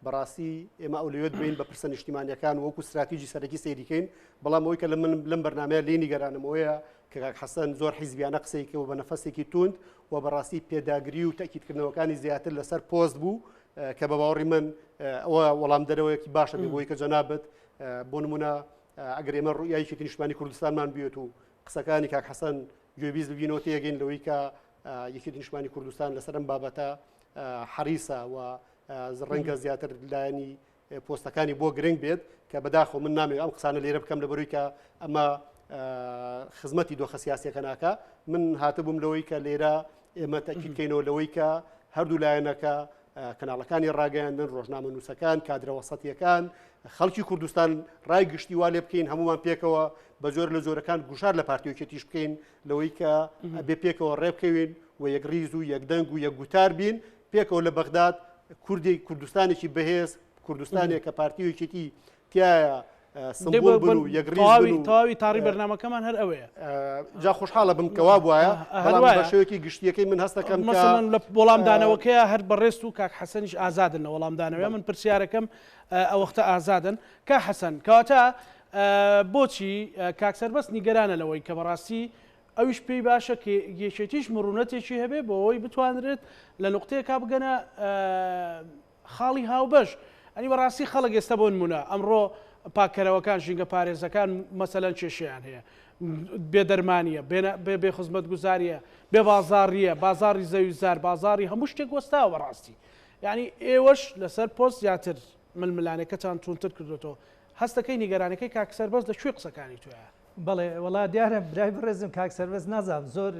بەڕاستی ئێمە ئەولەویەت بین بە پرسە نیشتیمانیەکان وەکو ستراتیجی سەرەکی سەیریکەین بەڵام ئەوەی کە لە من لەم بەرنمەیە لێ نیگەرانم ئەوەیە کە کاک حەسەن زۆر حیزبیانە قسەی کرد و بە نەفەسێکی توند و بەڕاستی پێداگری و تەکیدکردنەوەکانی زیاتر لەسەر پۆست بوو کە بە باوەڕی من ئەوە وەڵامدەرەوەیەکی باشە بێ بۆی کە جەنابت بۆ نمونە ئەگەر ئێمە ڕوئیای یەکێتی نیشتمانی کوردستانمان بێت و قسەکانی کاک حەسەن گوێبیست ببینەوە تێگەین لەوەی کە یەکێتی نیشتمانی کوردستان لەسەر ئەم بابەتە حەریسە و ڕەنگە زیاتر لایەنی پۆستەکانی بۆ گرنگ بێت کە بەداخەوە من نامەوێت ئەم قسانە لێرە بکەم لەبەروی کە ئەمە خزمەتی دۆخە سیاسیەکە ناکا من هاتبووم لەوەی کە لێرە ئێمە تەکید کەینەوە لەوەی کە هەردوو لایەنەکە کەناڵەکانی ڕاگەیاندن ڕۆژنامە نووسەکان کادرە وەسەتیەکان خەڵکی کوردستان ڕای گشتی وا لێ بکەین هەمومان پێکەوە بە جۆر لە جۆرەکان گوشار لە پارتی یەکێتیش بکەین لەوەی کە ئەبێ پێکەوە ڕێ بکەوین و یەکڕیز و یەکدەنگ و یەکگوتار بین پێکەوە لە بەغداد کوردی کوردستانێکی بەهێز کوردستانێک کە پارتی و یەکێتی تایە سمبول بن و یەکڕیز بن و تەواوی تاڕی بەرنامەکەمان هەر ئەوەیە. جا خۆشحاڵە بم کە وا بوایە بەڵام بە شێوەیەکی گشتیەکەی من هەستەکەم کە مەسەڵەن لە وەڵامدانەوەکەیە هەر بەڕێزت و کاک حەسەنیش ئازادن لە وەڵامدانەوەی من پرسیارەکەم ئەوەختە ئازادن کا حەسەن کەواتە. بۆچی کاک سەربەست نیگەرانە لەوەی کە بەڕاستی ئەویش پێی باشە کە یەکێتیش مڕونەتێکی هەبێ بۆ ئەوەی بتوانرێت لە نوقتەیەکا بگەنە خاڵی هاوبەش. ئەنی بەڕاستی خەڵک ئێستا بۆ نمونە ئەمڕۆ پاککەرەوەکان ژینگە پارێزەکان مەسەلەن کێشەیان هەیە بێ دەرمانیە بێ بێ خزمەتگوزاریە بێ بازاڕیە بازاڕی زەوی زار بازاڕی هەموو شتێک وەستاوە بەڕاستی یعنی ئێوەش لەسەر پۆست زیاتر ململانێکەتان توندتر کردوێتەوە هەستەکەی نیگەرانەکەی کاک سەربەست لە کوێ قسەکانی تۆیە؟ بەڵێ وەڵا دیارە برای بەڕێزم کاک سەربەست نازانم زۆر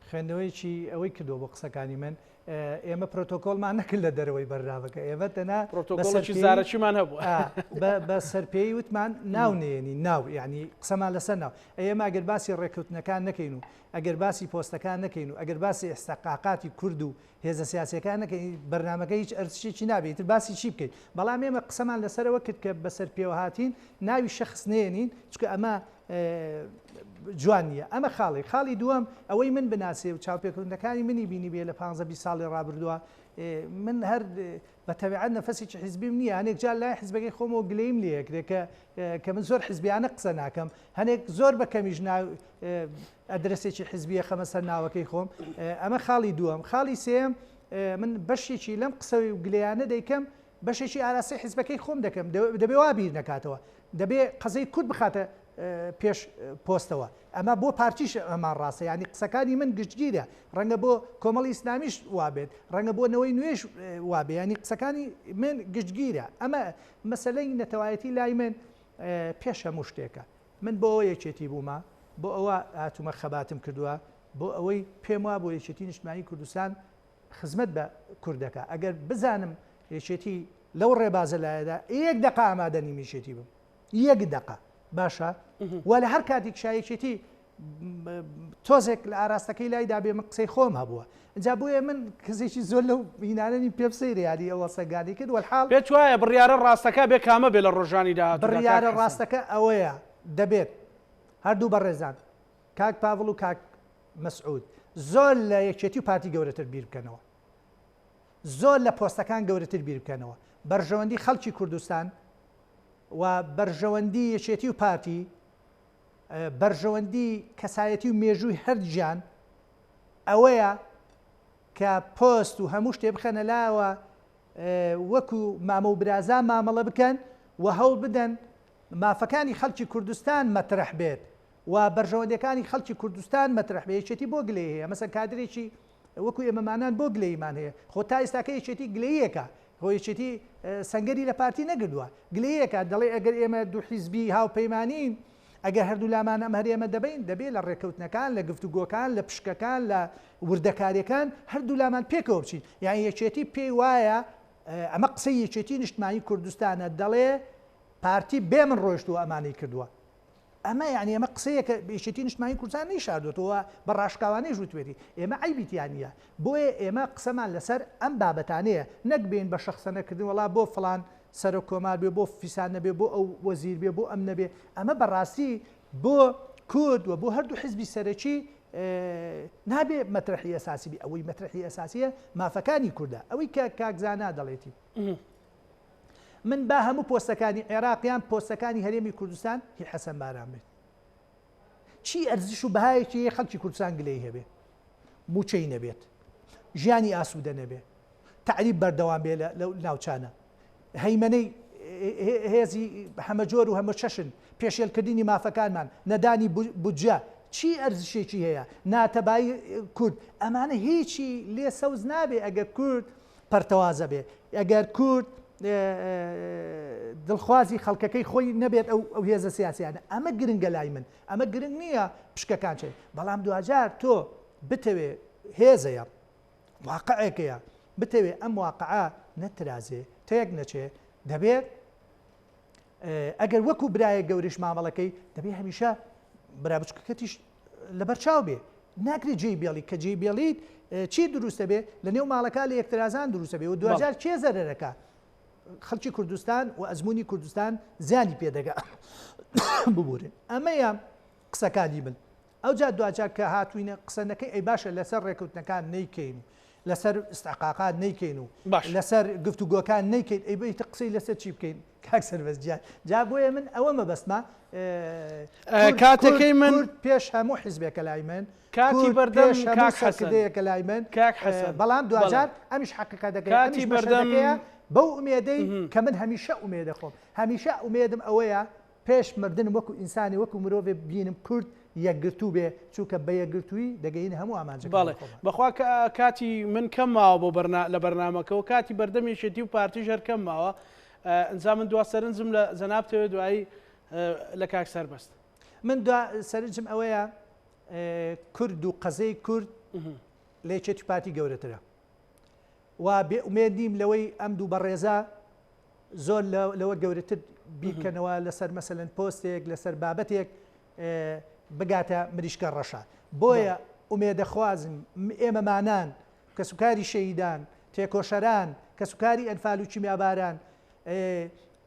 خوێندنەوەیەکی ئەوەی کردووە بۆ قسەکانی من ئێمە پرۆتۆکۆلمان نەکرد لە دەرەوەی بەرنامەکە ئێمە تەنها پرۆتۆکۆڵێکی زارەکیمان هەبوو بە سەرپێی وتمان ناو نێنی ناو یعنی قسەمان لەسەر ناو ئێمە ئەگەر باسی ڕێککەوتنەکان نەکەین و ئەگەر باسی پۆستەکان نەکەین و ئەگەر باسی ئێستاقاقاتی کورد و هێزە سیاسیەکان نەکەین بەرنامەکە هیچ ئەرزشێکی نابێت ئیتر باسی چی بکەین بەڵام ئێمە قسەمان لەسەرەوە کرد کە بەسەر پێوە هاتین ناوی شەخس نێنین چونکە ئەمە جوان نییە ئەمە خاڵی خاڵی دووەم ئەوەی من بناسێ و چاوپێکەوتنەکانی منی بینی بێ لە 15 20 ساڵی ڕابردووە من هەر بە تەبیعەت نەفەسێکی حیزبیم نییە هەنێک جار لای حیزبەکەی خۆمەوە گلەییم لێ ئەکرێ کە کە من زۆر حیزبیانە قسە ناکەم هەنێک زۆر بە کەمیش ناو ئەدرەسێکی حیزبی ئەخەمە سەر ناوەکەی خۆم ئەمە خاڵی دووەم خاڵی سێیەم من بەشێکی لەم قسە و گلەیانە دەیکەم بەشێکی ئاراستەی حیزبەکەی خۆم دەکەم دەبێ وا بیر نەکاتەوە دەبێ قەزەی کورد بخاتە پێش پۆستەوە ئەمە بۆ پارتیش ئەمان ڕاستە یانی قسەکانی من گشتگیرە ڕەنگە بۆ کۆمەڵی ئیسلامیش وابێت ڕەنگە بۆ نەوەی نوێش وابێ ینی قسەکانی من گشتگیرە ئەمە مەسلەی نەتەوایەتی لای من پێش هەموو شتێکە من بۆ ئەوە یەکێتی بوومە بۆ ئەوە هاتوومە خەباتم کردووە بۆ ئەوەی پێم وا بۆ یەکێتی نیشتمانی کوردستان خزمەت بە کوردەکە ئەگەر بزانم یەکێتی لەو ڕێبازە لایەدا یەک دقە ئامادە نیم یەکێتی بم یەک دەقە باشە و لە هەر کاتێک شایەکێتی تۆزێک لە ئاراستەکەی لایدا بێ من قسەی خۆم هەبووە جا بۆیە من کەسێکی زۆر لەو هینانەنی پێم سەیرە یاری ئەوە سەنگانی کرد وەلحاڵ پێت وایە بڕیارە ڕاستەکە بێ کامە بێ لە ڕۆژانی داهاتوودا کاک بڕیارە حەسەن؟ ڕاستەکە ئەوەیە دەبێت هەردوو بەڕێزان کاک پاڤڵ و کاک مەسعود زۆر لە یەکێتی و پارتی گەورەتر بیر بکەنەوە زۆر لە پۆستەکان گەورەتر بیر بکەنەوە بەرژەوەندی خەڵکی کوردستان و بەرژەوەندی یەکێتی و پارتی، بەرژەوەندی کەسایەتی و مێژووی هەردگیان ئەوەیە کە پۆست و هەموو شتێ بخەنە لایەوە وەکو مامە و برازا مامەڵە بکەن و هەوڵ بدەن مافەکانی خەڵکی کوردستان مەترەح بێت و بەرژەوەندیەکانی خەڵکی کوردستان مەترەح بێت یەکێتی بۆ گلەیی هەیە مەسەن کادرێکی وەکو ئێمەمانان بۆ گلەییمان هەیە خۆ تا ئێستاکە یەکێتی گلەییەکە خۆ یەکێتی سەنگەری لە پارتی نەگردووە گلەییەکە دەڵێ ئەگەر ئێمە دوو حیزبی هاوپەیمانین ئەگەر هەردوو لامان ئەم هەرێمە دەبین دەبێ لە ڕێککەوتنەکان لە گفتوگۆکان لە پشکەکان لە وردەکاریەکان هەردوو لامان پێکەوە بچین یان یەکێتی پێی وایە ئەمە قسەی یەکێتی نیشتمانی کوردستانە دەڵێ پارتی بێ من ڕۆیشتووە ئەمانەی کردووە ئەمە یانی ئەمە قسەیەکە یەکێتی نیشتمانی کوردستان نەیشاردۆتەوە بە ڕاشکاوانەیش وتوێتی ئێمە عەیبی تیا نییە بۆیە ئێمە قسەمان لەسەر ئەم بابەتانەیە نەک بێین بە شەخسەنەکردن وەڵا بۆ فڵان سەرۆک کۆمار بێ بۆ فیسان نەبێ بۆ ئەو وەزیر بێ بۆ ئەم نەبێ ئەمە بەڕاستی بۆ کورد و بۆ هەردوو حزبی سەرەکی نابێ مەترەحی ئەساسی بی ئەوەی مەترەحی ئەساسیە مافەکانی کوردە ئەوەی کە کاک زانا دەڵێتی من با هەموو پۆستەکانی عێراق یان پۆستەکانی هەرێمی کوردستان هی حەسەن بارام بێت. چی ئەرزش و بەهایەکی هەیە خەڵکی کوردستان گلەیی هەبێ؟ مووچەی نەبێت، ژیانی ئاسوودە نەبێ، تەعریب بەردەوام بێ لەو ناوچانە، هەیمەنەی هێزی هەمەجۆر و هەمەچەشن، پێشێلکردنی مافەکانمان، نەدانی بودجە، چی ئەرزشێکی هەیە؟ ناتەبایی کورد، ئەمانە هیچی لێ سەوز نابێ ئەگەر کورد پەرتەوازە بێ ئەگەر کورد دڵخوازی خەڵکەکەی خۆی نەبێت ئەو ئەو هێزە سیاسیانە ئەمە گرنگە لای من ئەمە گرنگ نییە پشکەکان چێ بەڵام دواجار تۆ بتەوێ هێزەیە واقعێکەیە بتەوێ ئەم واقعە نەترازێ تێک نەچێ دەبێت ئەگەر وەکو برایە گەورش مامەڵەکەی دەبێ هەمیشە برا بچکەکەتیش لەبەر چاو بێ ناکرێت جێی بێڵی کە جێی بێڵیت چی دروستە بێ لە نێو ماڵەکە لە یەکترازان دروستە بێ و دواجار کێ زەرەرەکە خەڵکی کوردستان و ئەزمموی کوردستان زیانی پێدەگا ببورن ئەمەیە قسەکانی من ئەوجا دواجار کە هاتوینە قسە نەکەی ئەی باشە لەسەر ڕێکەوتنەکان نەیکەین و. لەسەر ئیستحقاقات نەیکەین و باش. لەسەر گفتوگۆکان نەیکەین ئەی بۆ قسەی لەسەر چی بکەین کاک سەربەست گیان جا بۆیە من ئەوە مەبەستمە کورد کاتەکەی من کورد پێش هەموو حیزبێکە لای من کاتی کورد بەردەم پێش هەموو کاک حەسەن سەرکردەیەکە لای من کاک حەسەن بەڵام بەڵێ دواجار ئەمیش حەقیقەتەکەیە کاتی ئەمیش بەردەم مەشهەدەکەیە بەو ئومێدەی کە من هەمیشە ئومێدە خۆم هەمیشە ئومێدم ئەوەیە پێش مردنم وەکو ئینسانی وەکو مرۆڤێ ببینم کورد یەکگرتوو بێ چونکە بە یەکگرتوویی دەگەینە هەموو ئامانجەکانی بەڵێ خۆمان. بەخوا کاتی من کەم ماوە بۆ بەرنا لە بەرنامەکەوە کاتی بەردەم یەکێتی و پارتیش هەر کەم ماوە ئنجا من دوا سەرنجم لە جەنابتەوێ دوایی لە کاک سەربەست. من دوا سەرنجم ئەوەیە کورد و قەزەی کورد لە یەکێتی و پارتی گەورەترە و بێ ئومێد نیم لەوەی ئەم دوو بەڕێزە زۆر لەوە گەورەتر بیرکەنەوە لەسەر مەسەلەن پۆستێک لەسەر بابەتێک بگاتە مریشکە ڕەشە بۆیە ئومێدەخوازم ئێمەمانان کەسوکاری شەهیدان تێکۆشەران کەسوکاری ئەنفال و کیمیاباران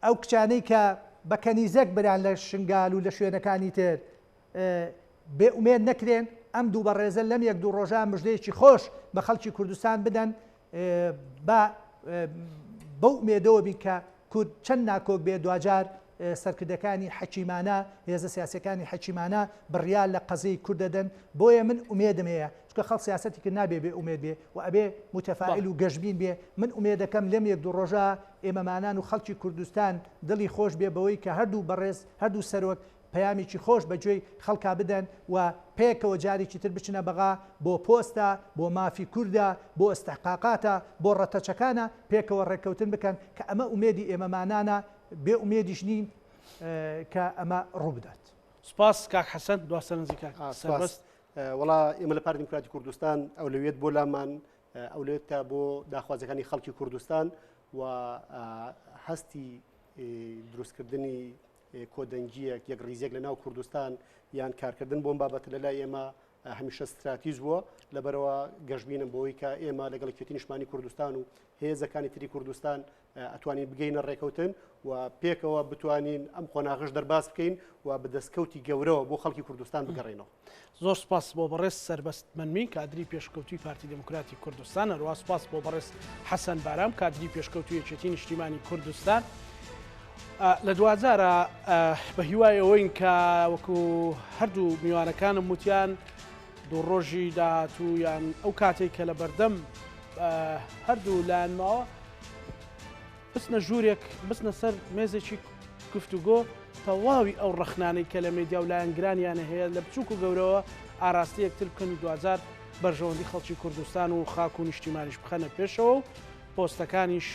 ئەو کچانەی کە بە کەنیزەک بران لە شنگال و لە شوێنەکانی تر بێ ئومێد نەکرێن ئەم دوو بەڕێزە لەم یەک دوو ڕۆژە مژدەیەکی خۆش بە خەڵکی کوردستان بدەن با بەو ئومێدەوە بین کە کورد چەند ناکۆک بێ دواجار سەرکردەکانی حەکیمانە، هێزە سیاسیەکانی حەکیمانە بڕیار لە قەزیەی کورد دەدەن، بۆیە من ئومێدم هەیە، چونکە خەڵک سیاسەتی کرد نابێ بێ ئومێد بێ و ئەبێ موتەفائیل و گەشبین بێ، من ئومێدەکەم لەم یەک دوو ڕۆژە ئێمەمانان و خەڵکی کوردستان دڵی خۆش بێ بەوەی کە هەردوو بەڕێز هەردوو سەرۆک پەیامێکی خۆش بە گوێی خەڵکا بدەن و پێکەوە جارێکی تر بچنە بەغا بۆ پۆستە، بۆ مافی کوردە، بۆ ئستحقاقاتە، بۆ ڕەتەچەکانە پێکەوە ڕێککەوتن بکەن کە ئەمە ئومێدی ئێمەمانانە، بێ ئومێدیش نین کە ئەمە ڕووبدات. سوپاس کاک حەسەن، دوا سەرنجی کاک سەربەست. وەڵا ئێمە لە پارتی دیموکراتی کوردستان ئەولەویەت بۆ لامان ئەولەویەتە بۆ داخوازیەکانی خەڵکی کوردستان و هەستی دروستکردنی کۆدەنگییەک، یەکڕیزییەک لە ناو کوردستان یان کارکردن بۆم بابەتە لە لای ئێمە هەمیشە ستراتیژ بووە، لەبەرئەوە گەشبینم بەوەی کە ئێمە لەگەڵ یەکێتی نیشتمانی کوردستان و هێزەکانی تری کوردستان ئەتوانین بگەینە ڕێکەوتن و پێکەوە بتوانین ئەم قۆناغەش دەرباز بکەین و بە دەستکەوتی گەورەوە بۆ خەڵکی کوردستان بگەڕێینەوە. زۆر سوپاس بۆ بەڕێز سەربەست مەنمی کادری پێشکەوتوی پارتی دێموکراتی کوردستان، هەروەها سوپاس بۆ بەڕێز حەسەن بارام کادری پێشکەوتوی یەکێتی نیشتیمانی کوردستان. لە دواجارە بە هیوای ئەوەین کە وەکو هەردوو میوانەکانم وتیان دوو ڕۆژی داهاتوو یان ئەو کاتێک کە لە بەردەم هەردوو لایەن ماوە بچنە ژوورێک، بچنە سەر مێزێکی گفتوگۆ، تەواوی ئەو ڕەخنانەی کە لە مێدیا و لایەنگرانیانە هەیە لە بچووک و گەورەوە ئاراستەی یەکتر بکەن و دواجار بەرژەوەندی خەڵکی کوردستان و خاک و نیشتیمانیش بخەنە پێشەوە و پۆستەکانیش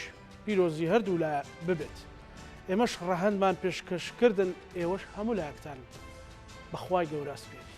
پیرۆزی هەردوولا ببێت. ئێمەش ڕەهەندمان پێشکەش کردن، ئێوەش هەموو لایەکتان بە خوای گەورە ئەسپێرین.